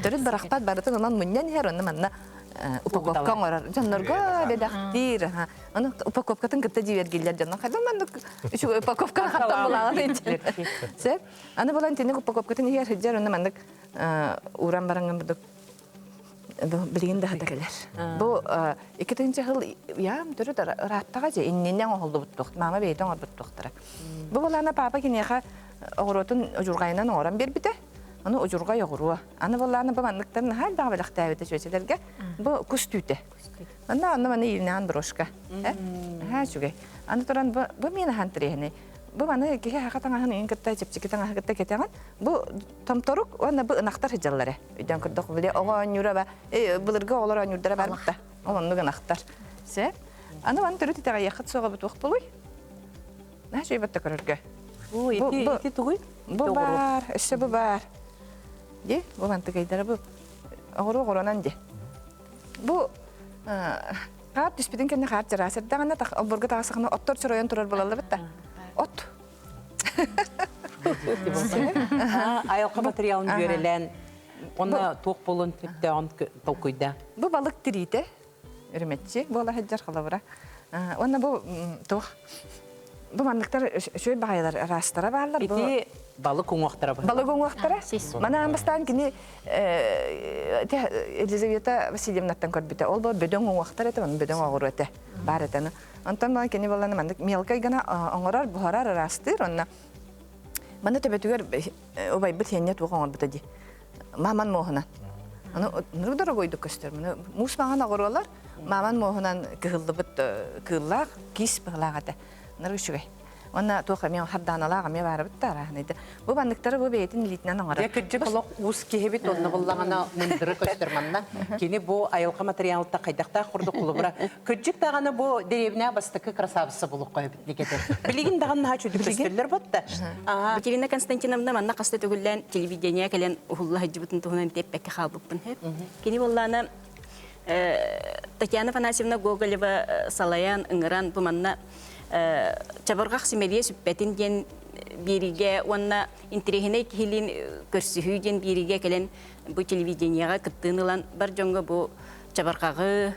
Төрүт барахпат барытын онон мунньан иһэр, онно манна упаковка оҥорор. Дьоннорго бэлэхтиир. Аны упаковкатын кытта дьиэргиллэр дьоннор. Хайдах маннык үчүгэй упаковка хаттан булаҕын Сөп. Аны булан тинник упаковкатын иһэр сылдьар, онно маннык ууран бараҥҥын бурдук билигин да хата кэлэр. Бу 2 сыл яам төрүт ырааттаҕа дьэ иннинэн оҥоһуллубут мама бэйэтэ оҥорбут туохтара. Бу балаана папа киниэхэ оҕуруотун удьурҕайынан оҥорон биэрбитэ. Аны удьурҕай оҕуруо. Аны балаана бу манныктан наһаа элбэх бэлэхтээбитэ чүөчэлэргэ. Бу кус түүтэ. Онно онно маны иилинэҕин брошка. Наһаа үчүгэй. Аны туран бу бу мин ахан тириэһинэй. Бу маны киһи хаха таҥаһын ыйын кытта чэпчэки таҥаһы кытта кэтэҕин. Бу томторук уонна бу ынахтар сылдьаллар ээ. Өйдөөн көрдөх били оҕо оонньуура ба былыргы оҕолор оонньуурдара бар да. Ол оннук ынахтар. Сөп. Аны маны төрүт итэҕэйиэххит суоҕа бу туох буолуй? Наһаа үчүгэй батта көрөргө. Бу ити ити тугуй? Бу баар, өссө бу баар. Ди, бу мантыкайдара бу. Оҕуруо оҕуруонан ди. Бу хаар түспүтүн кэннэ хаар чараас эрдэҕинэ олборго таҕысахына оттор чоройон турар буолаллар да. От. Айылҕа материалын үөрэлээн онно туох буолуон сөптөөҕүн толкуйда. Бу балык тириитэ үрүмэччи буола сылдьар холобура. Уонна бу туох бу манныктар үчүгэй баҕайылар араастара бааллар. Ити балык уҥуохтара Балык уҥуохтара. Манаан бастаан кини Елизавета Васильевнаттан көрбүтэ. Ол бу бөдөҥ уҥуохтар этэ, онон бөдөҥ оҕуруо этэ. Баар этэ. Онтон балан кини баланы маннык мелкай гына оҥорор, буһарар, ыраастыыр. Онно манна төбөтүгэр убайбыт хиэнньэ туох оҥорбута дии. Маман муоһунан. Аны нур дорогойдук көстөр. Маны муус маҥан оҕуруолар маман муоһунан кыһыллыбыт кыыллаах, киис быһылаах этэ. Ныр үчүгэй. Уонна туох эмиэ хардааналаах эмиэ баарабыт да арааһынайда. Бу манныктары бу бэйэтин илиитинэн оҥорор. Дьэ кырдьык олох уус киһибит онно буллаҕына мындыры көстөр манна. Кини бу айылҕа материалыттан хайдахтаах курдук холобура. Кырдьык даҕаны бу дэриэбинэ бастакы красавица булуохха эбит никэтэ. Билигин даҕаны наһаа чүдүк көстөллөр ботта. Екатерина Константиновна манна хаста төгүллээн телевидение кэлэн уһулла сылдьыбытын туһунан тиэппэккэ хаалбыппын. Кини буоллаана Татьяна Афанасьевна Гоголева салайан, ыҥыран бу манна чабырҕах симэлийэ сүппэтин диэн биэриигэ уонна интэриэһинэй киһилиин көрсүһүү диэн биэриигэ кэлэн бу телевидениеҕа кыттыыны ылан бар дьоҥҥо бу чабырҕаҕы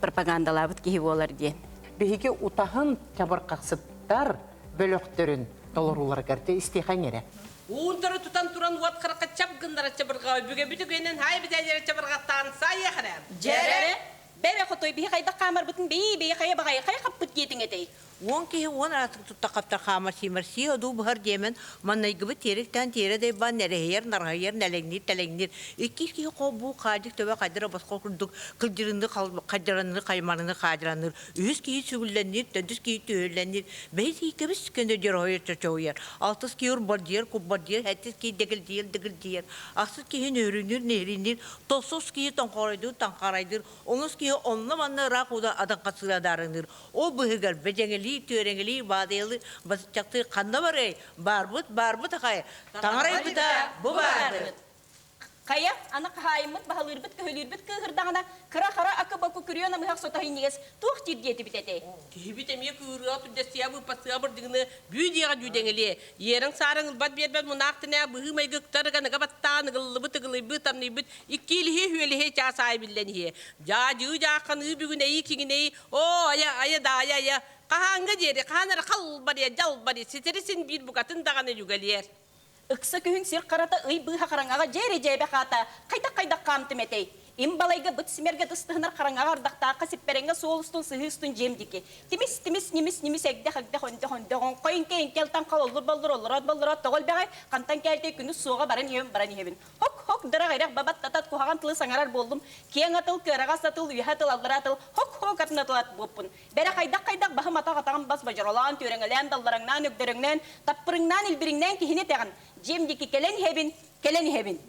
пропагандалаабыт киһи буолар диэн. Биһиги утаһын чабырҕахсыттар бөлөхтөрүн толорууларыгар истиэхэҥ эрэ. Уунтары тутан туран уот харахха чап гыннара чабырҕаҕы бүгэбит үгэнэн хаай битээлэрэ чабырҕахтаан саайыах эрэ. Дьэрэ! Бэрэ хотой биһи хайдах хаамарбытын бэйи бэйи хайа баҕайы хайа хаппыт диэтиҥ этэй? Уон киһи уон аратык тутта хаптар хаамар сиимэр сии одуу быһар диэмэн маннайгыбыт тиэриктээн тиэрэ дайбаан нэрэһийэр нарһайар нэлэҥниир тэлэҥниир иккис киһи холбуу хаадьык төбө хайдара босхо курдук кылдьырыныы хадьараныы хаймарыныы хаадьыранныыр үһүс киһи сүгүллэнниир төрдүс киһи түһүллэнниир бэһис киһи кэбис көнө дьороһойор чочоһуйар алтыс киһи урбардыйар курбардыйар сэттис киһи дэгилдийэр дэгилдийэр ахсыс киһи нөһүрүнүүр нэһиринниир тохсус киһи тоҥхоройдуур таҥхарайдыыр онус киһи онно-манна ыраах уута адаҥхасыыра адаарыҥныыр ол быыһыгар бэдьэҥэлии түөрэҥэлии баадыйалыы басыччахтыы ханна барыай баарбыт баарбыт ахай таҥарайбыта бу баарбыт. Хайа, аны хаһаайыммыт баһылыырбыт-көһүлүүрбүт кыыһырдаҕына, кыра-хара акы-боку күрүө намыһах сото иҥнигэс туох диир диэтибит этэй? Киһибит эмиэ кыырыа түрдэстиэ быыппастыа бырдыгыны бүү диэҕэ дүүдэҥэлиэ. Иэрэҥ-саарыҥ ылбат биэрбэт мунаах тинээ быһыы-майгы ыктар-ыганыга баттаан ыгыллыбыт ыгылыйбыт тамныйбыт иккиилиһи-үһүөлэһи чаас аайы биллэн иһиэ. Дьаадьыы дьаахханыы бүгүн эйии киҥинэйи оо айа айа даайа айа хаһааҥҥа диэри хаһан эрэ хал барыа дьал барыа ситэри син биир букатын даҕаны дьүгэлиэр. Ыкса күһүн сир харата ый быыһа хараҥаҕа дьэ эрэ хаата хайдах-хайдах хаамтым этэй? Им балайга быт симэргэ тыстыһынар хараҥаҕа ардахтаахха сиппэрэҥҥэ суол устун сыһыы устун дьиэм диэки. Тимис, тимис, нимис, нимис, эгдэх, эгдэх, өндөх, өндөх, оҥхой, иҥкэ, иҥкэл, таҥхал, оллур, боллур, оллороот, боллороот, тоҕо элбэҕэй, хантан кээлтэй, күнүс суоҕа баран иһэбин, баран иһэбин. Хок, хок, дырах, ирэх, бабат, татат, куһаҕан тылы саҥарар буоллум. Киэҥ атыл, кыараҕас атыл, үөһэ атыл, аллара атыл, хок, хок, атын атыл ат буоппун. Бэрэ хайдах-хайдах баһым атах атаҕым бас бодьоролоон, түөрэҥэлээн, даллараҥнаан, өгдөрөҥнөөн, таппырыҥнаан, илбириҥнээн киһини этэҕин. Дьиэм диэки кэлэн иһэбин, кэлэн иһэбин.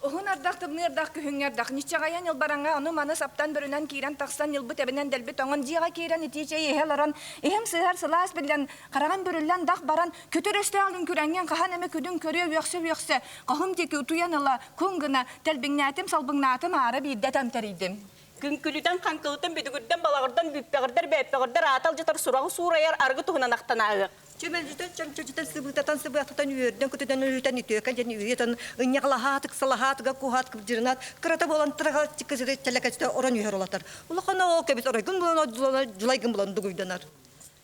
Уһун ардах, тымныы ардах, күһүҥҥү ардах, ньиччэҕэйэ ньылбараҥҥа ону-маны саптан бүрүнэн киирэн тахсан ньылбы тэбинэн дэлби тоҥон дьиэҕэ киирэн итии чэй иһэ олорон иһим сыыһар сылаас биллэн хараҕым бүрүллэн дах баран күтүр өстөөх лүҥкүрэҥҥин хаһан эмэ күдүҥ көрүө үөхсэ-үөхсэ хоһум диэки утуйан ыла куҥ гына тэлбиҥнээтим салбыҥнаатым аара биирдэ тэмтэрийдим. Күҥкүлүтэн, хаҥкылытан, бүдүгүрдэн, балаҕырдан, бүппэҕирдэр, бээппэҕирдэр, аата алдьатар, сураҕы суурайар, арыгы туһунан ахтан ааһыах. Чөмөлдьүтэн, чөмчөчүтэн, сыбыытатан, сыбыататан, үөрдэн, көтүтэн, өрүтэн, үтүөкэ диэн үйэтэн, ынньаҕалаһаат, ыксалаһаат, куһаат, кыбдьырынаат, кырата буолан тыраҕа чыккысыры тэлэкэчитэ орон үһэр улатар. Улахан ол кэбис оройгун булан дьулайгын булан дугуйданар.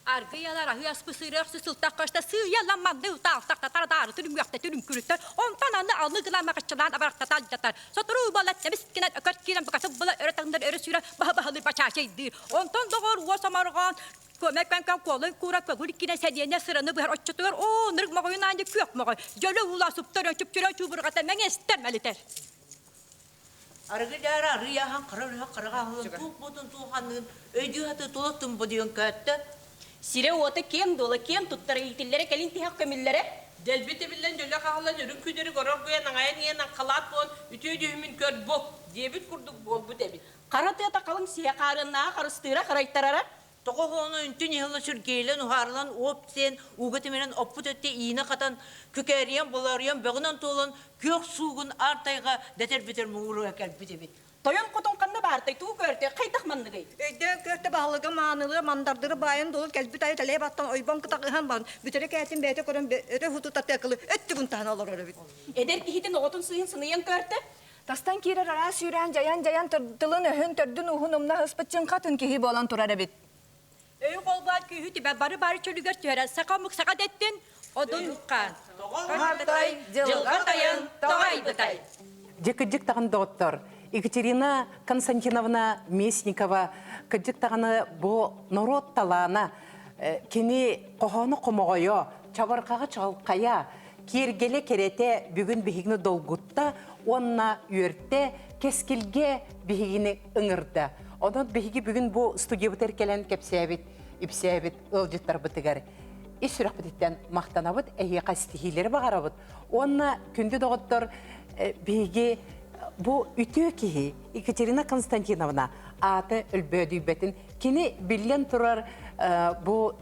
Аргыйалар аһыы аспы сыырыах сылтах көстө сыыйа манды утаалтахта тарадаары түрүҥүөхтэ түрүҥкүрүттэр онтон аны алы гына макаччалаан абарахтата алдьатар сотору буола тэбискинэн өкөр киирэн букатын була өрө таҥнар өрө сүүрэ баһы баһылыы бачаачайдыыр онтон доҕор уос оморҕоон көмө көҥкөн куолун куура көҥүл киинэ сэдиэнэ сыраны быһар оччотугар оо нырык моҕойун аанньа күөх моҕой дьөлө уула суптар чүпчүрэ чуубурҕата мэҥэстэр мэлитэр Арыгы дьаара арыы аһан хара өрүһэ хараҕа аһылын туох буотун туох анныын өйдүү сатыы тула тымбыдыйан көттө. Сирэ-уота киэҥ дуола киэн туттара иитиллэрэ кэлин тиһэх көмүллэрэ. Дэлби тэбиллэн дьөлө хаһыллан үрүҥ күдэрик ороргуйан аҥайан иһэн аҥхалаат буолан үтүө дьүһүмүн көр бу диэбит курдук буолбут эбит. Хара тыата халыҥ сиһэ хаарыаннааҕа харыстыыра харайтарара. Тоҕо хоһоону үнтүн иһиллэ сүргэйлэн уһаарылан уоп сиэн ууга тимирэн оппут өттө иинэ хатан күкээрийэн болооруйан бөҕүнэн туолан күөх суугун аар тайҕа дэтэр бүтэр муҥуруга кэлбит эбит. Тойон хотун ханна баартай туу көөртө хайдах манныгый? Өйдөөн көөртө баһылыга маанылыы мандардыры баайан долун кэлбит айы тэлээ баттан ойбон кытах ыһан баран бүтэрэ кээтин бэйэтэ көрөн өрө хуту татыакылы өттүгүн таһан олорор эбит. Эдэр киһитин оҕотун сыыһын сыныйан көөртө. Тастан киирэр араас сүүрээн дьайан-дьайан тылын-өһүн, төрдүн-ууһун умна ыспыт чыҥхатын киһи буолан турар эбит. Өйү холбоон күүһү түбэ бары бары чөлүгэр түһэрэн саха омук саха дэттин одун хаан. Тоҕо дьылҕа тайан тоҕойбутай. Дьэ кырдьык даҕаны доҕоттор, Екатерина Константиновна Местникова кырдьык даҕаны бу норуот талаана, кини хоһоону хомоҕойо, чабырҕаҕа чаҕылхайа, киэргэлэ кэрэтэ бүгүн биһигини долгутта уонна үөртэ, кэскилгэ биһигини ыҥырда. Онон биһиги бүгүн бу студиябытыгар кэлэн кэпсээбит, ипсээбит ыалдьыттарбытыгар ис сүрэхпититтэн махтанабыт, эһиэхэ ситиһиилэри баҕарабыт. Уонна күндү доҕоттор, биһиги бу үтүө киһи Екатерина Константиновна аата өлбөөдүйбэтин, кини биллэн турар бу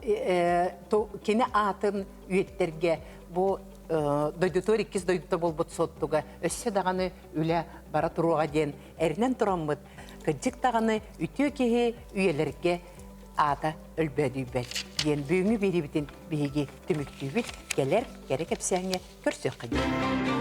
кини аатын үйэттэргэ бу дойдутугар иккис дойдута буолбут суоттуга өссө даҕаны үлэ бара туруоҕа диэн эрэнэн тураммыт кырдьык даҕаны үтүө киһи үйэлэргэ аата өлбөөдүйбэт диэн бүгүҥҥү биэриибитин биһиги түмүктүүбүт кэлэр кэрэ кэпсээҥҥэ көрсүөххэ диэн.